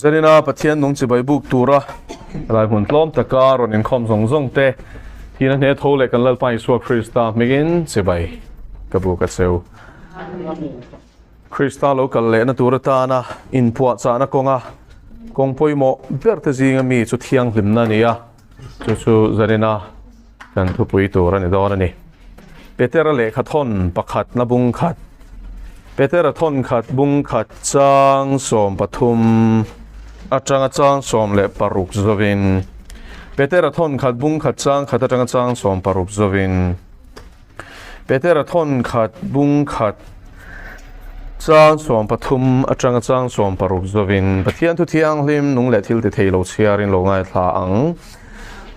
Zanina Pathian nung chibai buk tura helai hmun tlawm taka rawn inkhawm zawng zawng te thihna hne tho leh kan Lalpa Isua Krista hmingin chibai ka buk a cheu. Krista lo kal lehna tur atana inpuahchahna kawnga kawng pawimawh ber te zinga mi chu thianghlimna a ni a, chu chu zanina kan thupui tur a ni dawn a ni. Petera lehkha thawn pakhatna bung khat, Petera thawn khat bung khat chang 13 atanga chang 16 zawin, Petera thawn khat bung khat chang khat atanga chang 16 zawin, Petera thawn khat bung khat chang 13 atanga chang 16 zawin, Pathian thu thianghlim nung leh thil ti thei lo chhiarin lo ngaithla ang.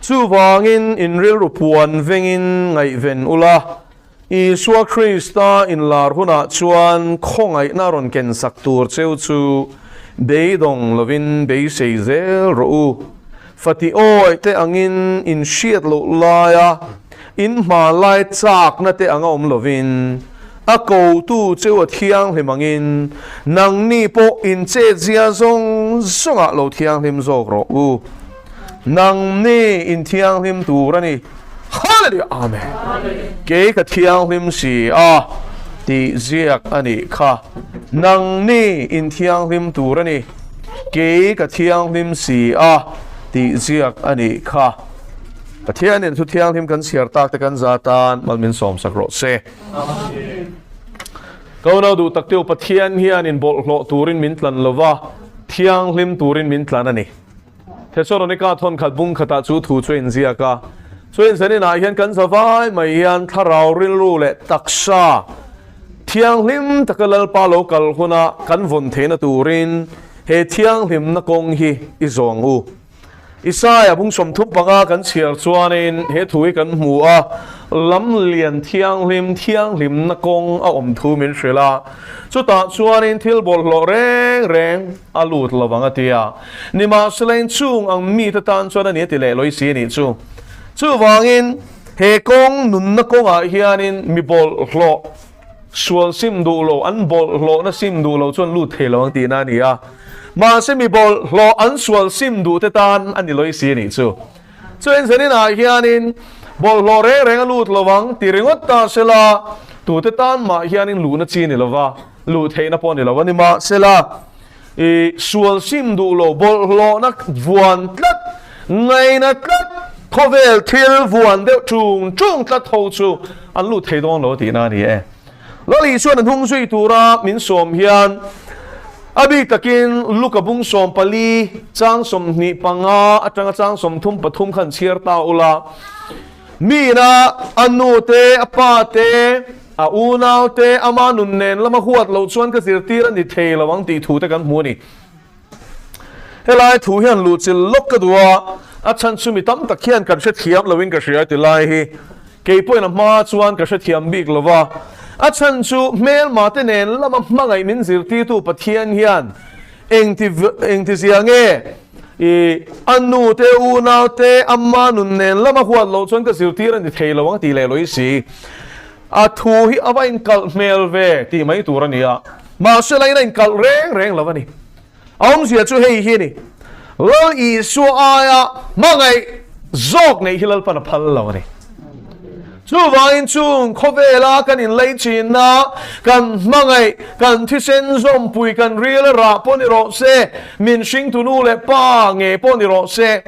Chuvangin in rilru puan vengin ngaihven ula, Isua Krista inlar hunah chuan khawngaihna rawn kensak tur cheu chu beidawng lovin beisei zel rawh u. Fati awi te angin in hriat loh laia in hma lai chakna te anga awm lovin, a kotu cheu a thianghlim angin nangni pawh in chetzia zawng zawngah lo thianghlim zawk rawh u. Nangni in thianghlim tur a ni. Hallelujah! Amen. Kei ka thianghlim si a tih ziak a nih kha. Nangni in thianghlim tur a ni. Kei ka thianghlim si a tih ziak a nih kha. Pathianin thu thianghlim kan chhiar tak te kan za tan mal min sawmsak rawh se. Ko no duh tak teu Pathian hian in bawlhhlawh turin min tlan lova, thianghlim turin min tlan a ni. Thesalonika thawn khat bung khatah chu thu chu a inziak a, chu inzaninah hian kan zavai mai hian thlarau rilru leh taksa thianghlim taka Lalpa lo kal huna kan vawn theihna turin he thianghlimna kawng hi i zawng u. Isaia bung 35 kan chhiar chuanin he thu hi kan hmu a, Lamlian thianghlim thianghlimna kawng a awm thu min hrilh a, chutah chuanin thil bawlhhlawh reng reng a lut lo ang a ti a. Nimahsela inchung ang mite tan chuan a ni a ti leh lawih si a nih chu. Chuvangin he kawng nunna kawngah hianin mi bawlhhlawh sual sim duh lo, an bawlhhlawhna sim duh lo chuan lut thei lo ang tihna a ni a. Mahse mi bawlhhlawh an sual sim duh te tan a ni lawih si a nih chu. Chuan zaninah hianin bawlhhlawh reng reng a lut lo ang ti ringawt ta sela, tute tan mah hianin luhna chi a ni lo va, luh theihna pawh a ni lo a ni. Mahsela i sual sim duh lo, bawlhhlawhna vuan tlat, ngaina tlat, khawvel thil vuan deuh ṭung ṭung tlat ho chu an lut thei dawn lo tihna a ni e. Lal Isuan a hnung zui tura min sawm hian a bik takin Luka bung 14 chang 25 atanga chang 33 khan chhiar ta ula, mina a nu te, a pa te, a unau te, ama nun nen lama huat loh chuan ka zirtir a ni thei lo ang tih thu te kan hmu a ni. Helai thu hian luhchilh lawk ka duh a, a chhan chu mi tam tak hian kan hrethiam loin ka hria ti lai hi kei pawhin a hma chuan ka hrethiam bik lo va. A chhan chu hmelma te nen lama hmangaih min zirtirtu Pathian hian engti engti zia nge i a nu te unau te ama nun nen lama huat loh chuan ka zirtir a ni thei lo ang tih leh lawih si. A thu hi a va inkalh hmel ve tih mai tur a ni a, mahse la in a inkalh reng reng lo a ni. A awmzia chu hei hi a ni, Lal Isua aia hmangaih zawk neih hi Lalpan a phal lo a ni. Chuvangin chung khawvela kan inlei chinna, kan hmangaih, kan thisen zawmpui, kan ril a rah pawh ni rawh se, min hringtu nu leh pa nge pawh ni rawh se,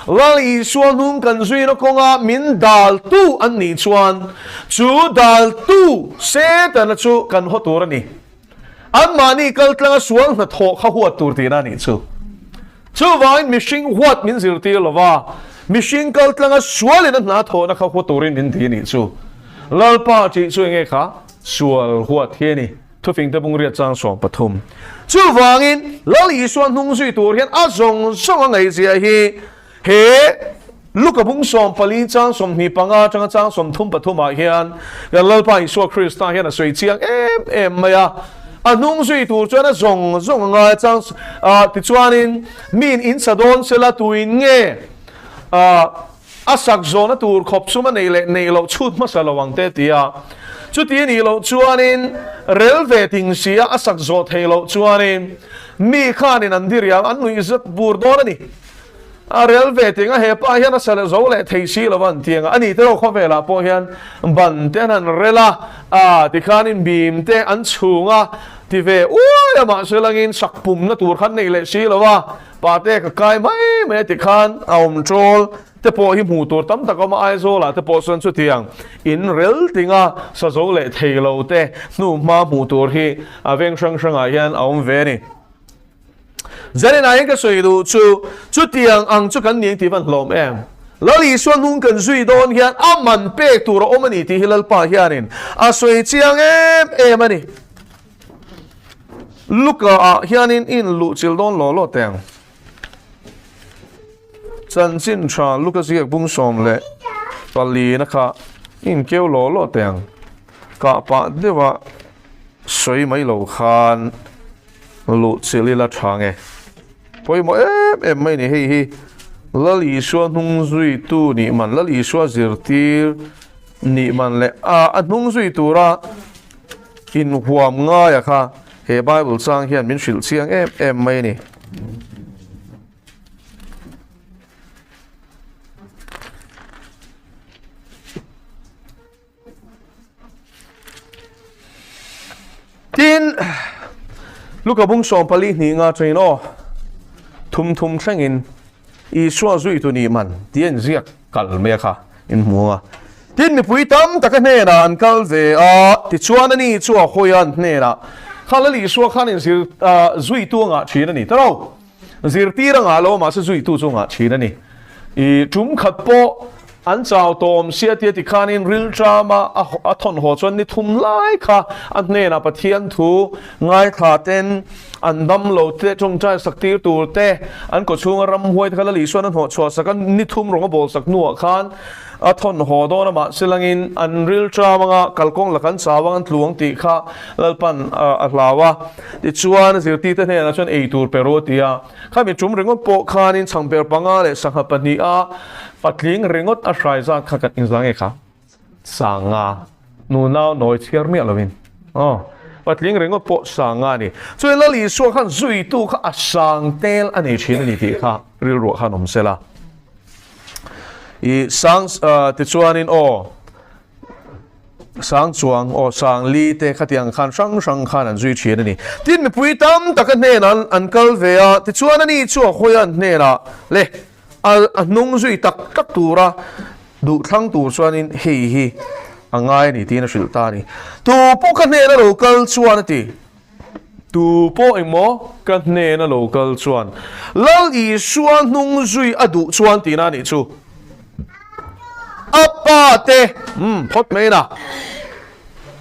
Lal Isua hnung kan zuina kawnga min daltu an nih chuan chu daltu Setana chu kan haw tur a ni. Anmahni kaltlanga sual hnathawh kha huat tur tihna a nih chu. Chuvangin mihring huat min zirtir lo va, mihring kaltlanga sualin a hnathawhna kha hua turin min ti a nih chu. Lalpa tih chu enge kha? Sual huat hi a ni. Thufingte bung riat chang 13. Chuvangin Lal Isua hnung zui tur hian a zawng zawng a ngaihzia hi he Luka bung 14 chang 25 atanga chang 33 ah hian kan Lalpa Isua Krista hian a sawi chiang em em mai a. A hnung zui tur chuan a zawng zawng a ngai chang tichuanin miin in sa dawn sela tuin nge? A sak zawhna tur khawp sum a neih leh neih loh chhut hmasa lo ang te ti a. Chuti a nih loh chuanin rel ve ting si a, a sak zawh theih loh chuanin mi khanin an diriam an nuih zat bur dawn a ni. A rel ve ting a, he pa hian a sa leh zo leh thei si lo a an ti ang a. A ni te erawh khawvelah pawh hian ban te an han rel a, aa tikhanin bim te an chhung a ti ve uai a, mahse langin sak pumna tur khan neih leh si lo a. Pate ka kai mai mai a ti khan a awm ṭawl te pawh hi hmuh tur tam tak a awm a, Aizawlah te pawh chuan chutiang in rel tinga sa zo leh thei lo te hnu hma hmuh tur hi a veng hrang hrangah hian a awm ve a ni. Zaninah hian ka sawi duh chu chutiang ang chu kan ni ang tih van hlawm em? Lal Isua hnung kan zui dawn hian a man pek tur a awm a ni tih hi Lalpa hianin a sawi chiang em em a ni. Luka ah hianin in luh chilh dawn law law teh ang. Chanchin tha Luka ziak bung 14 na kha in keu law law teh ang. Kah pah deuha sawi mai lo khan luh chilh ila tha nge. Pawimawh em em mai ni hei hi Lal Isua hnung zuitu nih man, Lal Isua zirtir nih man leh a hnung zui tura Inhuam ngaia kha he Bible chang hian min hrilh chiang em em mai a ni. Tin, Luka bung 14 hnih nga chain aw, thum thum thlengin Isua zuitu nih man tih a inziak kal mai a kha in hmu a. Tin, mipui tam taka hnenah an kal ve a, tichuan ani chu a hawi a, an hnenah, Kha Lal Isua khan in zir zuitu a ngah thin a ni. Taro, zirtir a ngah lo a, mahse zuitu chu a ngah thin a ni. I tum khat pawh an chau tawm sia tia tikhanin rilṭama a thawn haw chuan ni thum lai kha a hnenah Pathian thu ngaithla ten an dam lo te tawngtai sak tir tur te an kaw chhunga ramhuai te kha Lal Isuan a hnawh chhuah sak a, ni thum rawng a bawl sak hnuah khan a thawn haw dawn a mahse langin an rilṭam anga kalkawng laka an chau ang an tlu ang tih kha Lalpan a hlau a. Tichuan zirtirte hnenah chuan ei tur pe ru a ti a. Khami tum ringawt pawh khanin changper panga leh sangha pahniha patling ringawt a hrai zat kha kan inzah nge kha? Sanga. Nunau nawi chhiar miah lovin. Aw. Patling ringawt pawh sanga a ni. Chuan Lal Isua khan zuitu kha a sang tel a nei thin a ni tih kha rilruah khan awm sela. I sang tichuanin aw. Sang chuang aw sang li te khatiang khan hrang hrang khan an zui thin a ni. Tin mipui tam taka hnenah an kal ve a, tichuan ani chu a hawi a an hnenah le a hnung zui tak tak tura duh thlang tur chuanin hei hi a ngai a ni tiin a hrilh ta a ni. Tu pawh ka hnena lo kal chuan a ti. Tu pawh engmaw ka hnena lo kal chuan Lal Isua hnung zui a duh chuan tihna a nih chu. A pa te, umm, phawt mai na.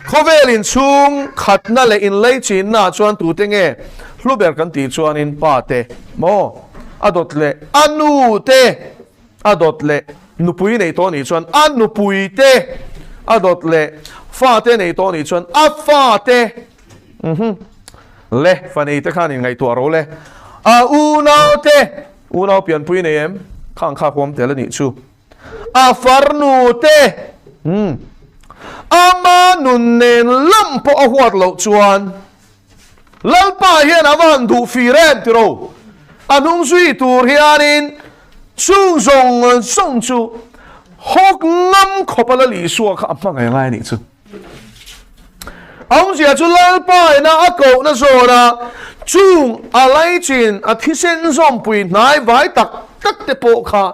Khawvel inchhung khatna leh inleichinna ah chuan tute nge hlu ber kan tih chuanin pa te maw a dawt leh a nu te a dawt leh nupui nei tawh nih chuan a nupui te a dawt leh fa te nei tawh nih chuan a fa te mhm le fa nei te khan inngaihtuah ro le a unau te unau pianpui nei em khang kha huam tel a nih chu a farnu te umm ama nun nen lam pawh a huat loh chuan Lalpa hian a va han duh fir em ti ro? A hnung zui tur hianin chung zawng zawng chu hawk ngam khawpa Lal Isua kha a hmangaih ngai a nih chu. A awmzia chu Lalpa ina a kohna zawna chung a laichin a thisen zawmpui hnai vai tak tak te pawh kha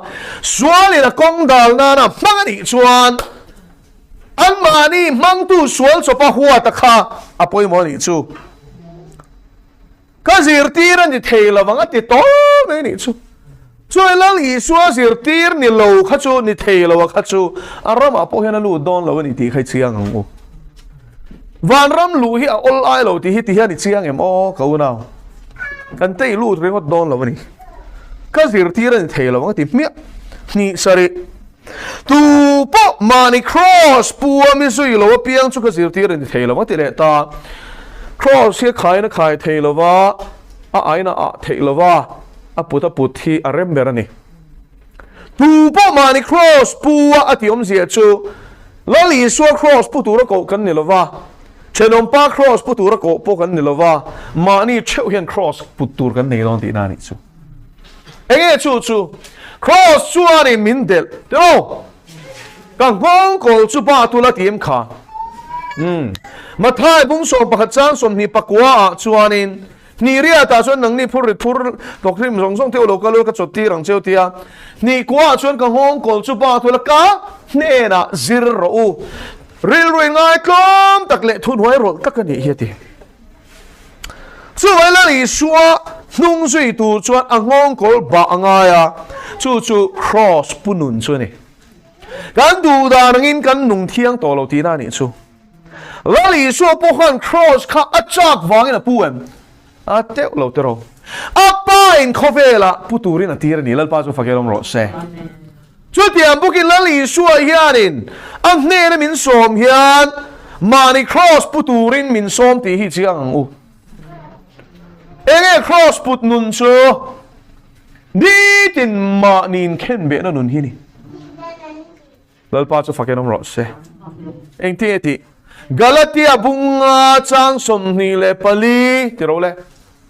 sualin a kawng dal nana hmang a nih chuan Anmahni hmangtu sual chawpa huata kha a pawimawh a nih chu. Ka zirtir a ni thei lo ang a ti tawp mai a nih chu. Chuai Lal Isua zirtir ni lo kha chu ni thei lo a kha chu a ramah pawh hian a lut dawn lo a ni tih kha i chiang ang u. Vanram luh hi a awl ai lo tih hi ti hian i chiang em aw ka unau. Kan tei lut ringawt dawn lo a ni. Ka zirtir a ni thei lo ang a ti hmiah. Hnih sarih. Tu pawh mahni Kraws pu a mi zui lo apiang chu ka zirtir a ni thei lo a ti leh ta. Kraws hi a khain a khai thei lo va, a ain a ah theih lo va, a put a put hi a rem ber a ni. Tu pawh mahni Kraws pu a a tih awmzia chu Lal Isua Kraws pu tura koh kan ni lo va, thenawmpa Kraws pu tura koh pawh kan ni lo va, mahni theuh hian Kraws put tur kan nei dawn tihna a nih chu. Enge chu chu? Kraws chuanin min delh tiraw? Ka nghawngkawl chu ba tula ti em kha? Umm. Mathai bung 11 chang 24 ah chuanin Hnih riatah chuan nangni phur rit phur tawk hrim zawng zawng te u lo kal ula ka chawt tir ang cheu tia. Hnih kuaah chuan ka nghawng kawl chu pa thula ka hnenah zir rawh u. Rilru in ngai tlawm tak leh thuhnuai rawlh tak a nih hi a ti. Chuvai Lal Isua hnung zui tur chuan a nghawng kawl bah a ngai a, chu chu Kraws pu nun chu a ni. Kan duh dan angin kan nung thiang tawh lo tihna a nih chu. Lal Isua pawh khan Kraws kha a chak vangin a pu em? A teuh lo tiraw. A pa in khawvelah pu turin a tir a ni. Lalpa chu fak awm rawh se. Chutiang bawkin Lal Isua hianin a hnena min sawm hian mahni Kraws pu turin min sawm tih hi chiang ang u. Enge Kraws put nun chu? Nitin mahni inkhenbehna nun hi ni. Lalpa chu fakin awm rawh se. Engtin nge tih? Galatia bunga chang 24 ti ro le.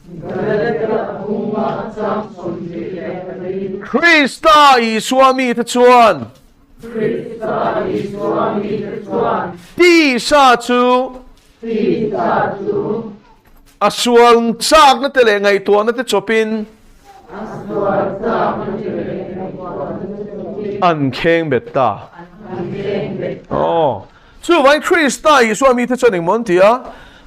Galatia bunga chang 24. Krista Isua mite chuan. Krista Isua mite chuan. Tisa chu. Tisa chu. A sual chakna te leh ngaihtuahna te chawpin. A sual chakna te leh ngaihtuahna te chawpin. An kheng bet ta. An kheng bet ta. Aw. Chuvangin Krista Isua mite chuan engmaw an ti a?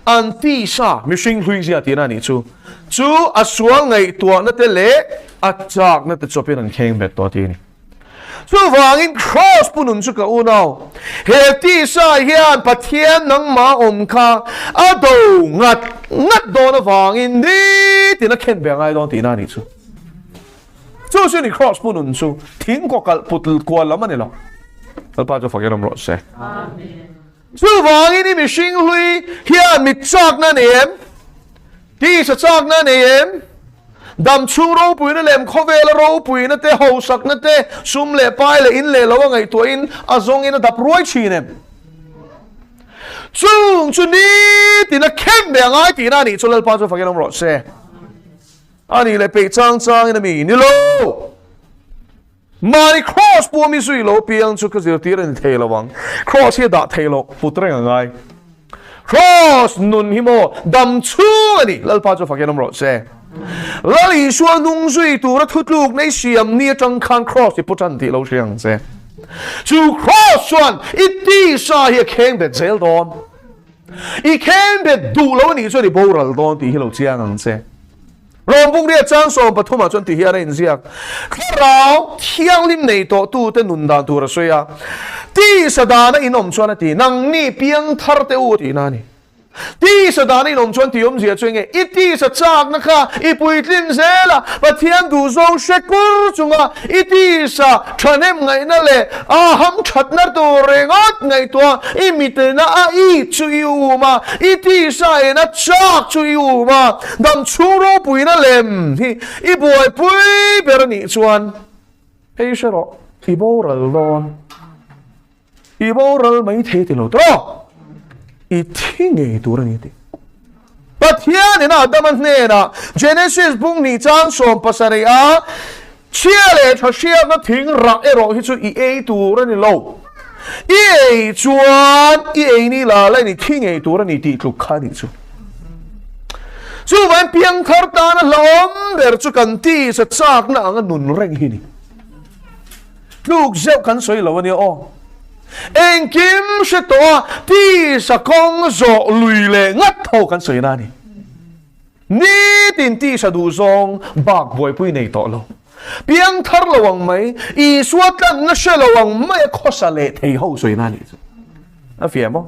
An tisa, mihring hlui zia tihna a nih chu. Chu a sual ngaihtuahna te leh a chakna te chawpin an kheng bet tawh a ti a ni. Chuvangin Kraws pu nun chu ka unau, he tisa hian Pathian nangmah awm kha a do ngat ngat dawn avangin nitin a khen ve a ngai dawn tihna a nih chu. Chu chu ni Kraws pu nun chu thing kaw kalh put kual lam a ni lo. Lalpa chu fakin awm rawh se. Chuvangin i mihring hlui hian mit chakna nei em? Tisa chakna nei em? Dam chhung ropuina lem khawvela ropuina te, hausakna te, sum leh pai leh in leh lo a ngaihtuahin a zawngin a dap ruai thin em? Chung chu nitin a khem ve a ngai tihna a nih chu Lalpa chu fakin awm rawh se. A nih leh peih chang changin a mi ni lo. Mahni Kraws pawh mi zui lo piang chu ka zirtir a ni thei lo ang. Kraws hi a dah thei lo, put reng a ngai. Kraws nun hi maw dam chhung a ni. Lalpa chu fakin awm rawh se. Lal Isua hnung zui tura thutlukna i siam ni atang khan Kraws i pu tan tih lo hria ang che. Chu Kraws chuan i tisa hi a kheng bet zel dawn. I kheng bet duh lo a nih chuan i boral dawn tih hi lo chiang ang che. Rawng bukria chang 13 ah chuan ti hian a inziak, Thlarau thianghlim nei tawh tute nun dan tur a sawi a, tisa dana in awm chuan a ti, nangni piang thar te u a tihna a ni. Tisa dana in awm chuan tih awmzia chu enge? I tisa chakna kha i puitlin zel a, Pathian duhzawng hre kur chunga i tisa thahnem ngaihna leh a hamthatna tur ringawt ngaihtuah i mitena a i chu i um a, i tisa ena chak chu i um a, Dam chhung ropuina lem hi i buaipui ber a nih chuan hei hre rawh, i boral dawn, i boral mai thei ti lo tawh, i thi ngei tur a ni tih. Pathianin Adama hnenah Genesis bung hnih chang 17 a chhia leh tha hriatna thing rah erawh hi chu i ei tur a ni lo, i ei chuan i ei ni la la in i thi ngei tur a ni tih tluk kha a nih chu. Chuvangin piangthar tana hlauhawm ber chu kan tisa chakna anga nun reng hi ni. Tluk zeuh kan sawi lo a nia aw. Engkim hre tawh a tisa kawng zawh lui leh ngat ho kan sawi na a ni. Nitin tisa duh zawng bak buaipui nei tawh lo. Piangthar lo ang mai, Isua tlanna hre lo ang mai a khawsa leh thei ho sawi na a nih chu. A fiah maw?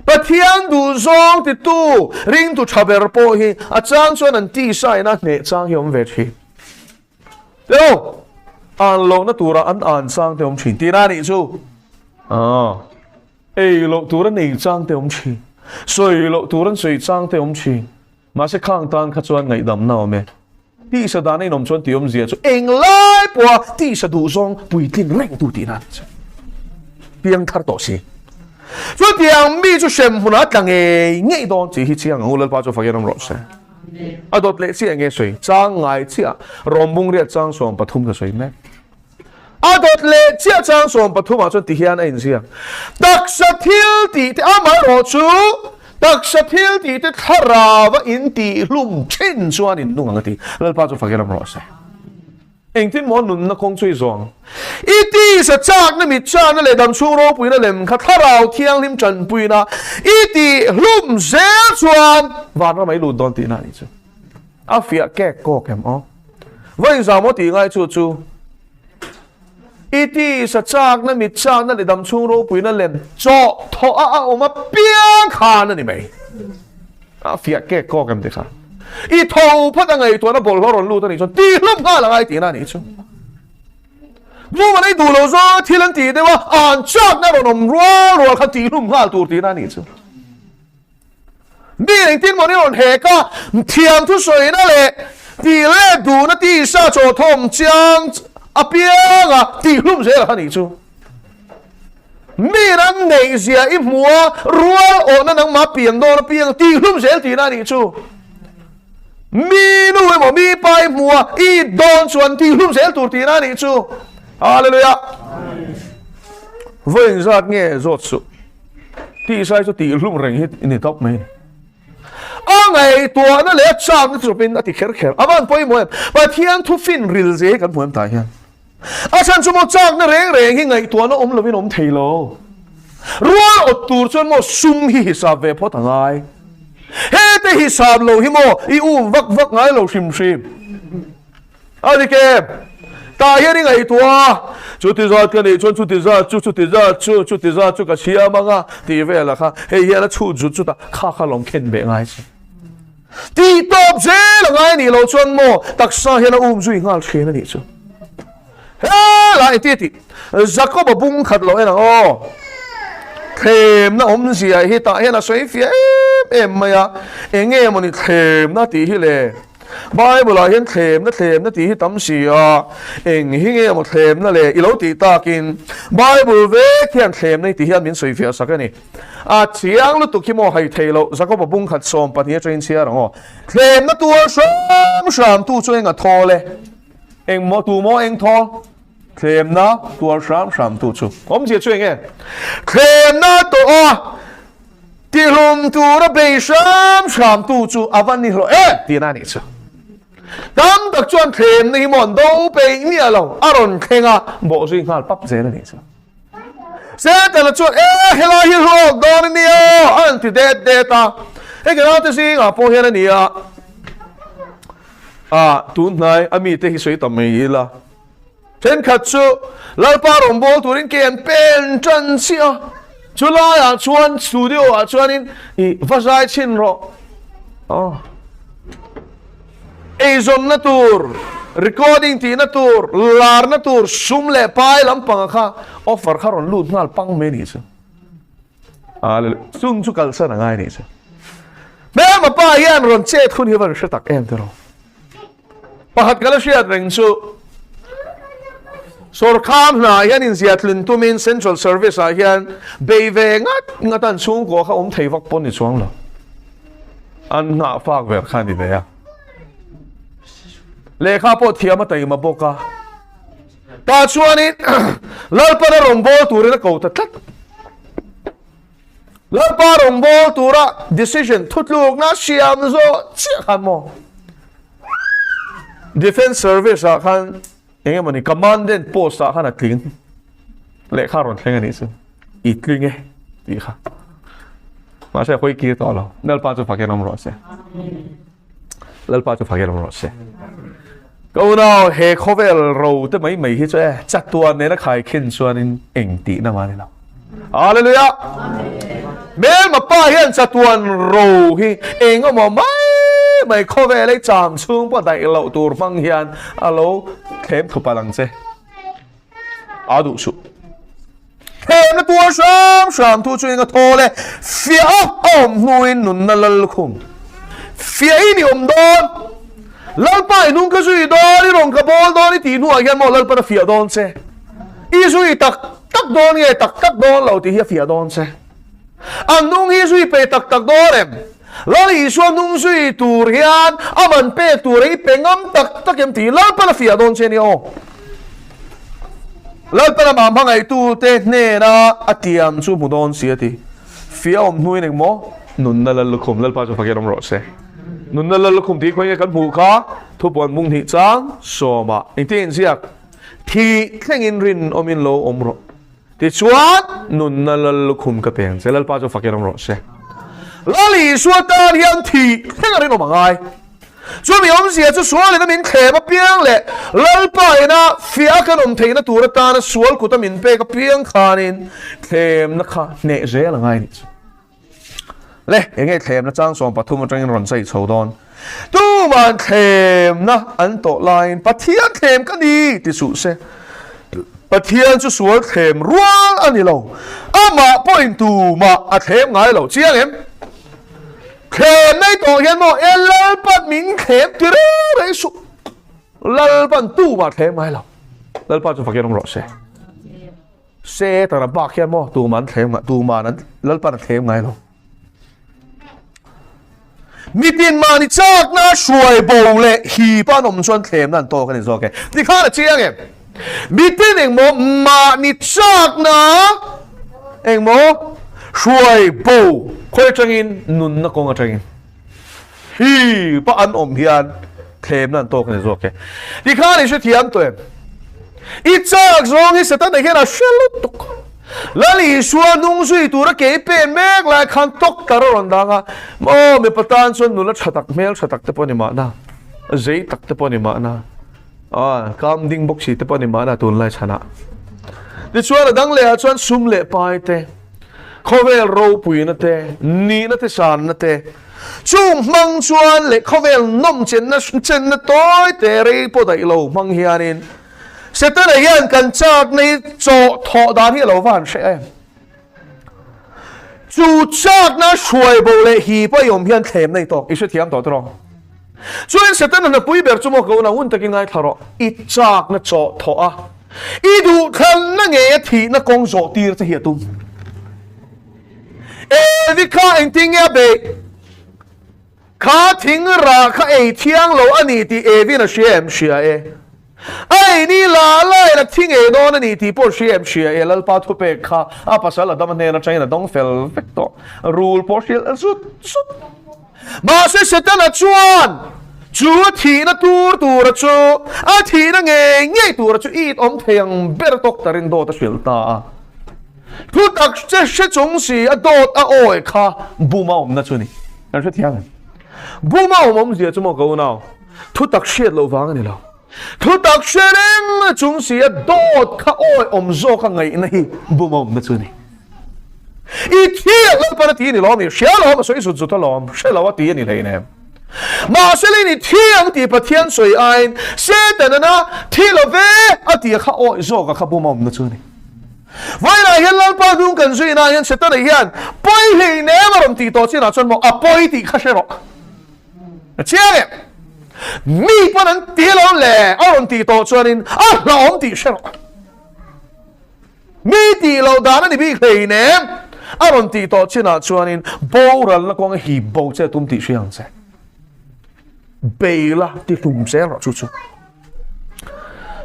Pathian duh zawng titu ringtu tha ber pawh hi a chang chuan an tisa in a hneh chang hi awm ve thin. Teo, an lohna tura an an chang te awm thin tihna a nih chu. Ah, ei loh tur an ei chang te awm thin. Sawi loh tur an sawi chang te awm thin. Mahse khang tan kha chuan ngaihdamna awm e. Tisa dana in awm chuan tih awmzia chu englai pawha tisa duhzawng puitlin rengtu tihna a ni chu. Piang thar tawh si. Chutiang mi chu hremhmunah a tla ngei ngei dawn tih hi chiang ang u Lalpa chu fakin awm rawh se. A dawt leh chiah nge sawi? Chang ngai chiah Rawmbung riat chang 13 ka sawi mek. A dawt leh chiah chang 13 ah chuan ti hian a inziak. Taksa thil tih te amaherawh chu taksa thil tih te thlarau a in tih hlum thin chuan in nung ang a ti. Lalpa chu fakin awm rawh se. Engtin maw nunna kawng chu i zawng? I tisa chakna mit chakna leh damchhung ropuina lem kha thlarau thianghlim tanpuina i tih hlum zel chuan vanram ah i lut dawn tihna a nih chu. A fiah kek kawk em aw? Vawiin zah maw tih ngai chu chu i tisa chakna mit chakna leh damchhung ropuina lem chawh thawh a a awm apiang khan a ni mai. A fiah kek kawk em tikha. I tho phat a ngaihtuahna bawlhhlawh rawn lut a nih chuan tih hlum nghal a ngai tihna a nih chu. Duhman ei duh lo zawng thil an tih deuh a, an chakna rawn awm rual rual kha tih hlum nghal tur tihna a nih chu. Mi engtin mawni rawn hek a, thiam thusawina leh tih let duhna tisa chaw thawm chiang apianga tih hlum zel kha a nih chu. Mi ram neih zia i hmu a, rual awhna nangmah piang dawn apiang tih hlum zel tihna a nih chu. Mi nu emaw mi pa i hmu a, i dawn chuan tih hlum zel tur tihna a nih chu. Hallelujah. Vawiin zat nge zawt suh. Tih sai chu tih hlum reng hi ni tawp mai. A ngaihtuahna leh a chakna chu chawpin a ti kher kher. A van pawimawh em? Pathian thufin ril zia hi kan hmu em tah hian. A chhan chu maw chakna reng reng hi ngaihtuahna awm lovin awm thei lo. Rual awt tur chuan maw sum hi hisap ve phawt a ngai. Hete hisap lo hi maw i um vak vak ngai lo hrim hrim. A dik em? Tah hian i ngaihtuah a, chuti zat ka nih chuan chuti zat chu, chuti zat chu, chuti zat chu ka siam ang a tih velah kha hei hian a chhut zut zut a, kha kha lawm khen beh ngai che. Tih tawp zel a ngai anih loh chuan maw taksa hian a um zui nghal thin anih chu. Helai engti tih Jakob a bung khat loh en ang aw. Thlemna awmzia hi tah hian a sawi fiah em em mai a, enge mawni thlemna tih hi le. Bible ah hian thlemna thlemna tih hi tam si a, eng hi nge maw thlemna le i lo tih takin Bible vek hian thlemna hi ti hian min sawi fiah sak a ni. A chiang lutuk hi maw hai thei loh Jakob-a bung khat 12 atangin chhiar ang aw. Thlemna tuar hram hram tu chu eng a thawl e? Eng maw tu maw eng thawl? Thlemna tuar hram hram tu chu. Awmzia chu eng e? Thlemna tawh a tihlum tura bei hram hram tu chu a va ni hlawh em tihna a nih chu. Tam tak chuan thlemna hi maw an do peih miah lo, a rawn thleng a bawhzui nghal pap zel a nih chu. Setana chuan, E, helai hi hlawk dawn a nia, a rawn ti det det a. Hei ka naute zingah pawh hian a ni a, ah, tun hnai a mite hi sawi tam mai ila. Thenkhat chu Lalpa rawngbâwl turin ke an pen ṭan chiah a, chu laiah chuan studio ah chuanin i va zai chhin rawh. Aw. Eizawnna tur, recording tihna tur, larna tur, sum leh pai lampanga kha offer kha rawn lut nghal pang mai a nih chu. Hallelujah. Chung chu kalsan a ngai a nih chu. Hmelma pa hian rawn chet hun hi va hre tak em tiraw. Pakhat ka la hriat reng chu sorkar hna hian inzia tlin tumin central service ah hian bei ve ngat ngat an chhungkua kha awm thei vak pawn ni chuang lo. An nghah fak ber kha a ni ve a. Lehkha pawh thiam a taima bawk a. Tah chuanin Lalpana rawngbâwl turin a ko ta tlat. Lalpa rawngbâwl tura decision thutlukna siam zawh chiah khan maw? Defence Service ah khan eng emawni commandant post ah khan a tling. Lehkha rawn thleng a nih chu. I tling e tih kha. Mahse a hawi kir tawh lo. Lalpa chu fakin awm rawh se. Lalpa chu fakin awm rawh se. Ka unau he khawvel ro te mai mai hi chu e chatuan nena khai khin chuanin eng tihna mah ni lo. Hallelujah. Hmelma pa hian chatuan ro hi eng emaw mai mai khawvel ei cham chhung pawh daih loh tur hmang hian a lo thlem thup ang che. A duh suh. Thlemna tuar hram hram thu chu eng a thawl e. Fiah a awm hnuin nunna lal khum. Fiahin i awm dawn. Lalpa i nung ka zui dawn, i rawn ka bawl dawn i tih hnuah hian maw Lalpan a fiah dawn che. I zui tak tak dawn nge tak tak dawn lo tih hi a fiah dawn che. A nung hi zui pe tak tak dawn em? Lal Isua nung zui tur hian a man pek tur i pe ngam tak tak em tih Lalpan a fiah dawn che nia aw. Lalpan amah hmangaihtute hnena a tiam chu hmu dawn si a ti. Fiah awm hnuin engmaw? Nunna Lal lukhum, Lalpa chu fakin awm rawh se. Nunna Lal lukhum tih khawi nge kan hmuh kha? Thupuan bung hnih chang sawmah engtin inziak? Thih thlengin rinawmin lo awm rawh. Tichuan, nunna Lal lukhum ka peng che, Lalpa chu fakin awm rawh se. Lal Isua tan hian thih thleng a rinawm a ngai. Chumi awmzia chu sualin a min thlem apiang leh Lalpa ina fiah a kan awm theihna tur atana sual kut a min pek apiang khanin thlemna kha hneh zel a ngai nih chu. Le, enge thlemna chang 13 atangin rawn chei chho dawn? Tuman thlemna an tawh laiin Pathian thlem ka ni ti suh se. Pathian chu sual thlem rual a ni lo. Amah pawhin tumah a thlem ngai lo. Chiang em? Thlem nei tawh hian maw e Lalpan min thlem ti reng reng suh. Lalpan tumah thlem ngai lo. Lalpa chu fakin awm rawh se. Se tara bak hian maw tuman thlem ngai tuman an Lalpan a thlem ngai lo. Mitin mahni chakna hruai bo leh hip an awm chuan thlemna an tawk a ni zawk e. Tikhan a chiang em? Mitin engmaw mahni chakna engmaw hruai bo khawi atangin nunna kawng atangin hip a an awm hian thlemna an tawk a ni zawk e. Tikhan i hrethiam tawh em? I chak zawng hi Setana hian a hre lutuk. Lal Isua hnung zui tura kei pen mek lai khan tawk tar a rawn dang a, Aw mipa tan chuan nula tha tak, hmel tha tak te pawh a ni mahna, zei tak te pawh a ni mahna, aw kam ding bawk si te pawh a ni mahna tunlai chhanah. Tichuan a dang lehah chuan sum leh pai te, khawvel ropuina te, nihna te sanna te, Chung hmang chuan leh khawvel nawm chenna chenna tawi te rei pawh daih lo hmang hianin Setana hian kan chakna hi chaw thawh dan hi a lo van hreh em. Chu chakna hruai bo leh hi pawh i awm hian thlem nei tawk i hrethiam tawh tawh. Chuan Setana hnapui ber chu maw ka unau hun takin ngaithla rawh. I chakna chaw thawh a, i duhthlanna ngei a thihna kawng zawh tir che hi a tum. Evi kha engtin nge a beih? Kha thing rah kha ei thiang lo a ni tih Evi'n a hria em? Hria e. A ei ni la lain a thi ngei dawn a ni tih pawh hria em? Hria e. Lalpa thupek kha a pasal Adama hnen atangin a dawng fel vek tawh. Rul pawh hrilh zut zut. Mahse Setana chuan chu a thihna tur tura chu a thihna ngei ngei tura chu it awm thei ang ber tawk tarin dawt a hrilh ta a. Thu tak che hre chung si a dawt a awi kha bum a awmna chu ni. Kan hre thiang em? Bum a awm awmzia chu maw ka unau? Thu tak hriat loh vang a ni lo. Thu tak hre reng chung si a dawt kha awi awm zawk a ngaihna hi bum a awmna chu ni. I thi a Lalpan a ti a ni lawm ni? Hria lawm a sawi zut zut alawm, hre lo a ti a ni hleinem. Mahse lei ni thi ang tih Pathian sawi aiin Setana thi lo ve a ti a kha awi zawk a kha bum a awmna chu ni. Vawiinah hian Lalpa hnung kan zuiinah hian Setana hian pawi hlei nem a rawn tih tawh chinah chuan maw a pawi tih kha hre rawh. A chiang em? Mi pawn an ti lo le a rawn tih tawh chuanin a hlauhawm tih hre rawh. Mi tih loh dan a ni bik hlei nem a rawn tih tawh chinah chuanin boralna kawng a hip bo che tum tih hria ang che. Beila ti hlum zel rawh chu chu.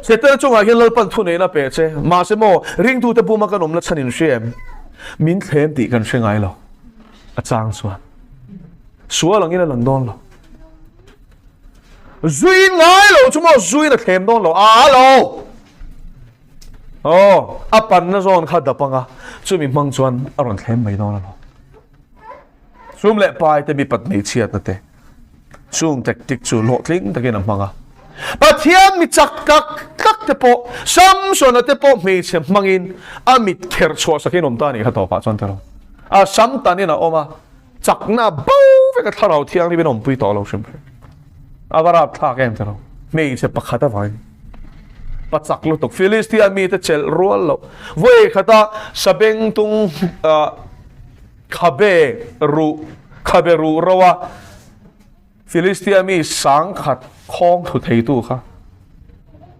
Setana chungah hian Lalpan thu neihna pe che. Mahse maw, ringtute buma kan awmna chhan in hria em? Min thlem tih kan hre ngai lo. A chang chuan sual angin a lang dawn lo. Zuin ngai lo chu maw zuin a thlem dawn lo. A lo! Aw, a panna zawn kha dap anga chumi hmang chuan a rawn thlem mai dawn a lo. Sum leh pai te mipat hmeichhiatna te chung tactic chu hlawhtling takin a hmang a. Pathian mi chak tak tak te pawh Samsona te pawh hmeichhe hmangin a mit kherh chhuah sakin awm ta a nih kha tawpah chuan tilo. A sam tanin a awm a, chakna bo vek a thlarau thianghlimin a awmpui tawh lo hrim hrim. A va rapthlak em tilo. Hmeichhe pakhat avangin pa chak lutuk Philistia mite chelh rual loh vawi khata sabengtung Khabe ruh, khabe ruh ro a Philistia mi 10,000. Khawng thu theitu kha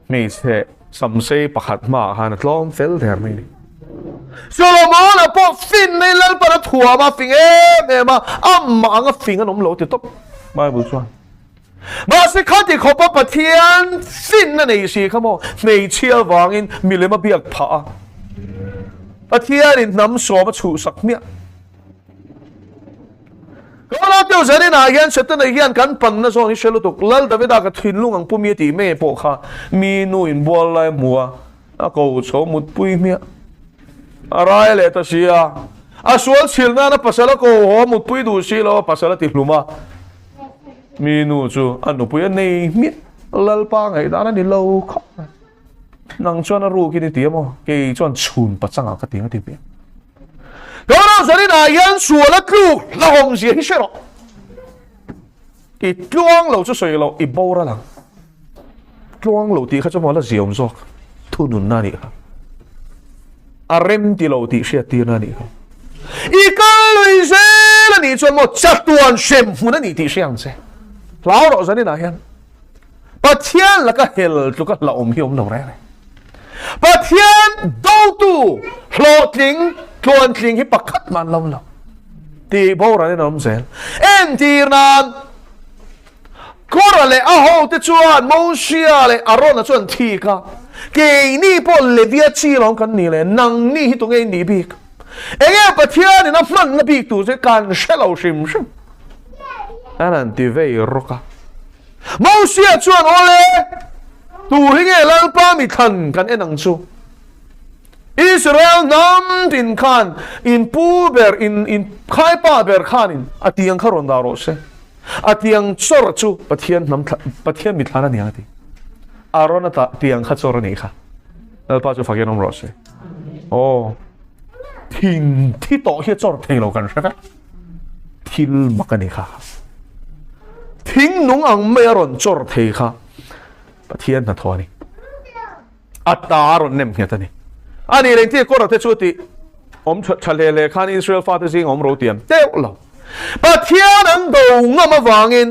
hmeichhe samsei pakhat hmaah khan a tlawm fel der mai a ni. Solomon-a pawh finna in Lalpan a thuam a fing em em a, amah anga fing an awm lo ti tawp Bible chuan. Mahse khati khawpa Pathian finna nei si kha maw hmeichhia vangin milem a biak phah a, Pathianin hnam sawm a chhuhsak hmiah. Ka deuh zaninah hian Setana hian kan panna zawn hi hre lutuk, Lal Davida ka thinlung ang pumi a tih mai pawh kha mi nu in bual lai a hmu a, a ko chho mutpui hmiah. A rai leh ta si a, a sual chhil nana pasal a ko haw a mutpui duh si lo a, pasal a ti hlum a, mi nu chu a nupui a nei hmiah, Lalpa ngaihdan a ni lo khawp mai. Nang chuan a rukin i ti a maw? Kei chuan chhun pachangah ka ti ang a ti hmiah. Ka zaninah hian sual a tluk hlauhawm zia hi hre rawh. I tluang lo chu sawi loh i boral ang. Tluang lo tih kha chu maw la ziaawm zawk thununna a nih kha. A rem ti lo tih hriat tirna a nih kha. I kal lui zel a nih chuan maw chatuan hrem hmun a nih tih hria ang che. Hlau rawh zaninah hian. Pathian laka hel tluka hlauhawm hi awm lo reng reng. Pathian dotu hlawhtling tluantling hi pakhat mah an lo lo. Tih boral in a awm zel. Entir nan Kora leh a hote chuan Mosia leh Arona chu an thik a, keini pawh Levia chi lawng kan ni le, nangni hi tunge in nih bik? Enge Pathianin a hmanna bik tur chu kan hre lo hrim hrim. An han ti vei rawk a. Mosia chuan, Awle, tu hi nge Lalpa mi thlan kan en ang chu? Israel hnam tin khan in pu ber, in in khaipa ber khanin a tiang kha rawn dah rawh se. A tiang chawr chu Pathian hnam thlan, Pathian mi thlan a ni ang a ti. Aaron-a ta tiang kha chawr a nih kha. Lalpa chu fakin awm rawh se. Aw, thing thi tawh hi a chawr thei lo kan hre vek. Thil mak a ni kha. Thing nung ang mai a rawn chawr thei kha Pathian hnathawh a ni. A ta a rawn nem nghet a ni. A nih leh engtin kawr te chu tih awm tha hle hle khan Israel fate zing awm ro tiam teuh lo. Pathian an do ngam avangin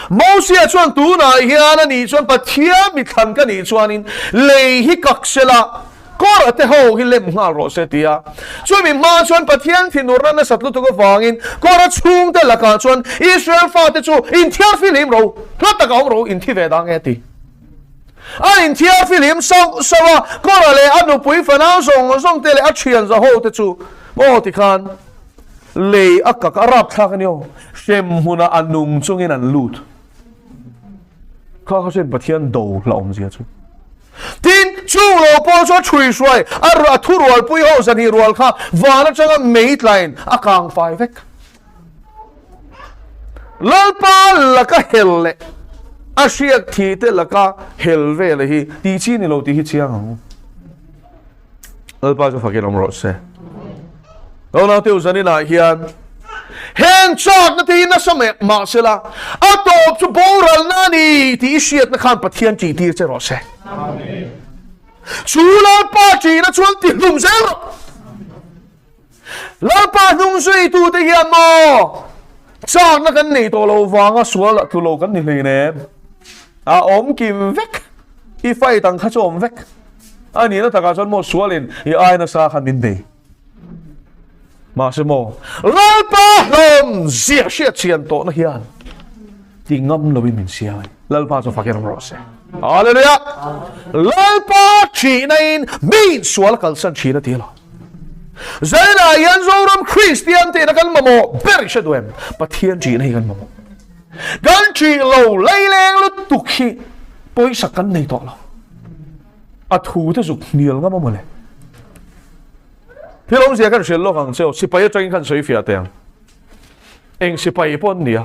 Mosia chuan tunah hian a nih chuan Pathian mithlan ka nih chuanin lei hi kak sela Kawr te ho hi lem nghal rawh se tia. Chumi hma chuan Pathian thinurna nasat lutuk avangin Kawra chhungte lakah chuan Israel fate chu inthiar fihlim ro, hla taka awm ro inthi ve dang e a ti. A inthiar fihlim sauh sauh a, Kawra leh a nupui fanau zawng zawng te leh a thian za ho te chu maw tikhan lei a kak a rapthlak a ni aw, hrem hmunah a nung chungin an lut. Kha kha chuan Pathian do hlauhawm zia chu. Tin, chung lo pawh chu a thui hruai, a thu rualpui ho zahnih rual kha van atanga mei tlain a kang fai vek. Lalpa laka hel leh a hriak thi te laka hel vel hi tih chi ni lo tih hi chiang ang. Lalpa chu fakin awm rawh se. Lo naute u zaninah hian heng chakna te hi nasa mah sela a tawp chu boralna a ni tih i hriatna khan Pathian tih tir che rawh se. Chu Lalpa tihna chuan ti hlum zel rawh. Lalpa hnung zuitute hian maw chakna kan nei tawh lo vanga sual a tlu lo kan ni hleinem. A awm kim vek. I fight ang kha chu awm vek. A nihna takah chuan maw sualin i ai nasa khan min bei. Mahse maw Lalpa hlawm ziah hriat chian tawhna hian ti ngam loin min siam a ni. Lalpa chu fakin awm rawh se. Hallelujah! Lalpa thihna in mi sual a kalsan thin a ti lo. Zainah hian Zoram Kristian te ina kan mamawh ber i hre duh em? Pathian thihna hi kan mamawh. Kan thih lo leileng lutuk hi pawisa kan nei tawh lo. A thu te zuk hnial ngam a mawle. Thil awmzia khan hrilh lawk ang che aw, sipai atangin khan sawi fiah teh ang. Eng sipai pawh an ni a.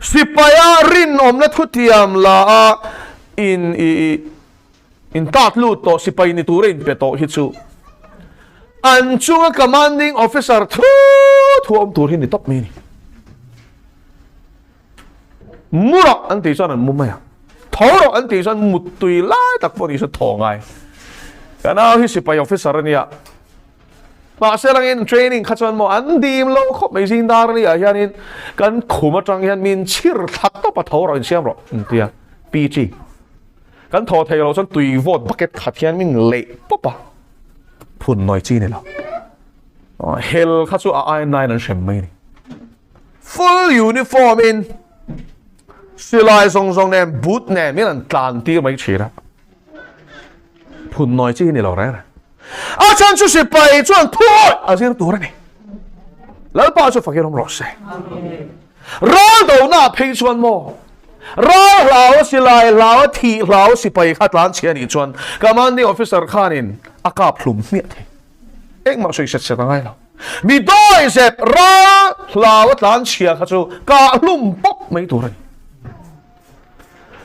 Sipaia rinawmna thutiam la a in i i in tat lut tawh sipai ni tura in pe tawh hi chu an chunga commanding officer thu thu awm tur hi ni tawp mai a ni. Mu rawh an tih chuan an mu mai a, tho rawh an tih chuan muttui lai tak pawh ni se thaw ngai. Ka nau hi sipai officer a nia. Mahse langin training kha chuan maw an dim lo khawp mai zing dar ni ah hianin kan khum atang hian min chhir thla tawp a tho rawh insiam rawh an ti a PG kan thaw thei lo chuan tui vawt bucket khat hian min leih pawp a phun nawi chi ni lo hel kha chu a ai nine an hrem mai ni full uniform in silai zawng zawng nen boot nen min an tlan tir mai thin a Phun nawi chi hi ni lo reng reng. A chhan chu sipai chuan thuawih a zir tur a ni. Lalpa chu fakin awm rawh se. Ral dona ah phei chuan maw ral hlau a silai hlau a thih hlau sipai kha tlan chhia nih chuan commanding officer khanin a kap hlum hmiah thei. Engmah sawi set set a ngai lo. Mi dawi zep ral hlau a tlan chhia kha chu kah hlum pawp mai tur a ni.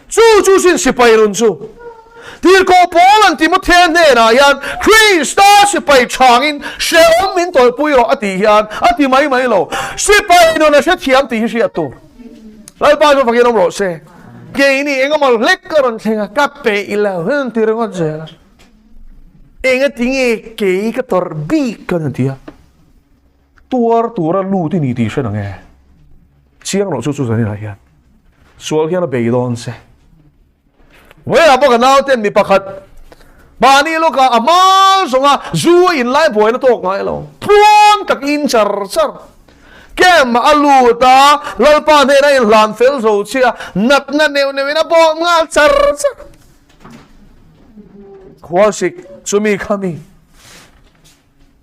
Chu chu sin sipai run chu. Tirhkoh Paul an Timothea hnenah hian Krista sipai chhangin hrehawm min tawlhpui rawh a tih hian a ti mai mai lo. Sipai nun a hrethiam tih hi hriat tur. Lalpa chu fakin awm rawh se. Keini engemaw hlek ka rawn thleng a, ka peih lo hian ti ringawt zel a. Engatinge kei ka tawrh bik ka ni ti a. Tuar tura lut i ni tih hre nange? Chiang rawh chu chu zaninah hian sual hian a bei dawn che. Vawiinah pawh ka nauten mi pakhat mahni lawkah a hma zawnga zu a inlai buaina tawk ngai lo. Tluang tak in char char. Camp a lut a, Lalpa hnena inhlan fel zo chiah natna neuh neuhin a bawm nghal char char. Khualsik chumi khami.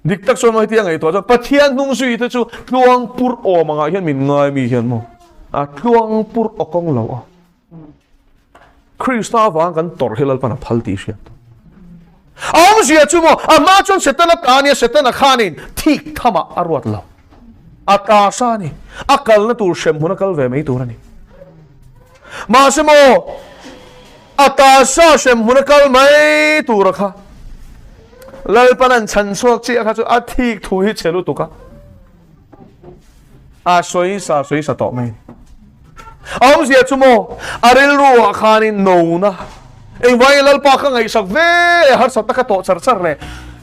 Dik tak chuan heti a ngaihtuah chuan Pathian hnung zui te chu tluang pur awm angah hian min ngai mi hian maw a tluang pur aw kawng lo a. Krista avang kan tawrh hi Lalpan a phal tih hriat. A awmzia chu maw a hma chuan Setana ta ania Setana khanin thik thamah a ruat lo. A ta sa a ni. A kalna tur hremhmun a kal ve mai tur a ni. Mahse maw A tasa hremhmun a kal mai tur a kha. Lalpan an chhan chhuak chiah kha chu a thik thu hi chhe lutuk a. A sawi sa sawi sa tawh mai. A awmzia chu maw a rilru ah khanin nona engvangin Lalpa kha ngaihsak ve leh harsatna kha tawh char char le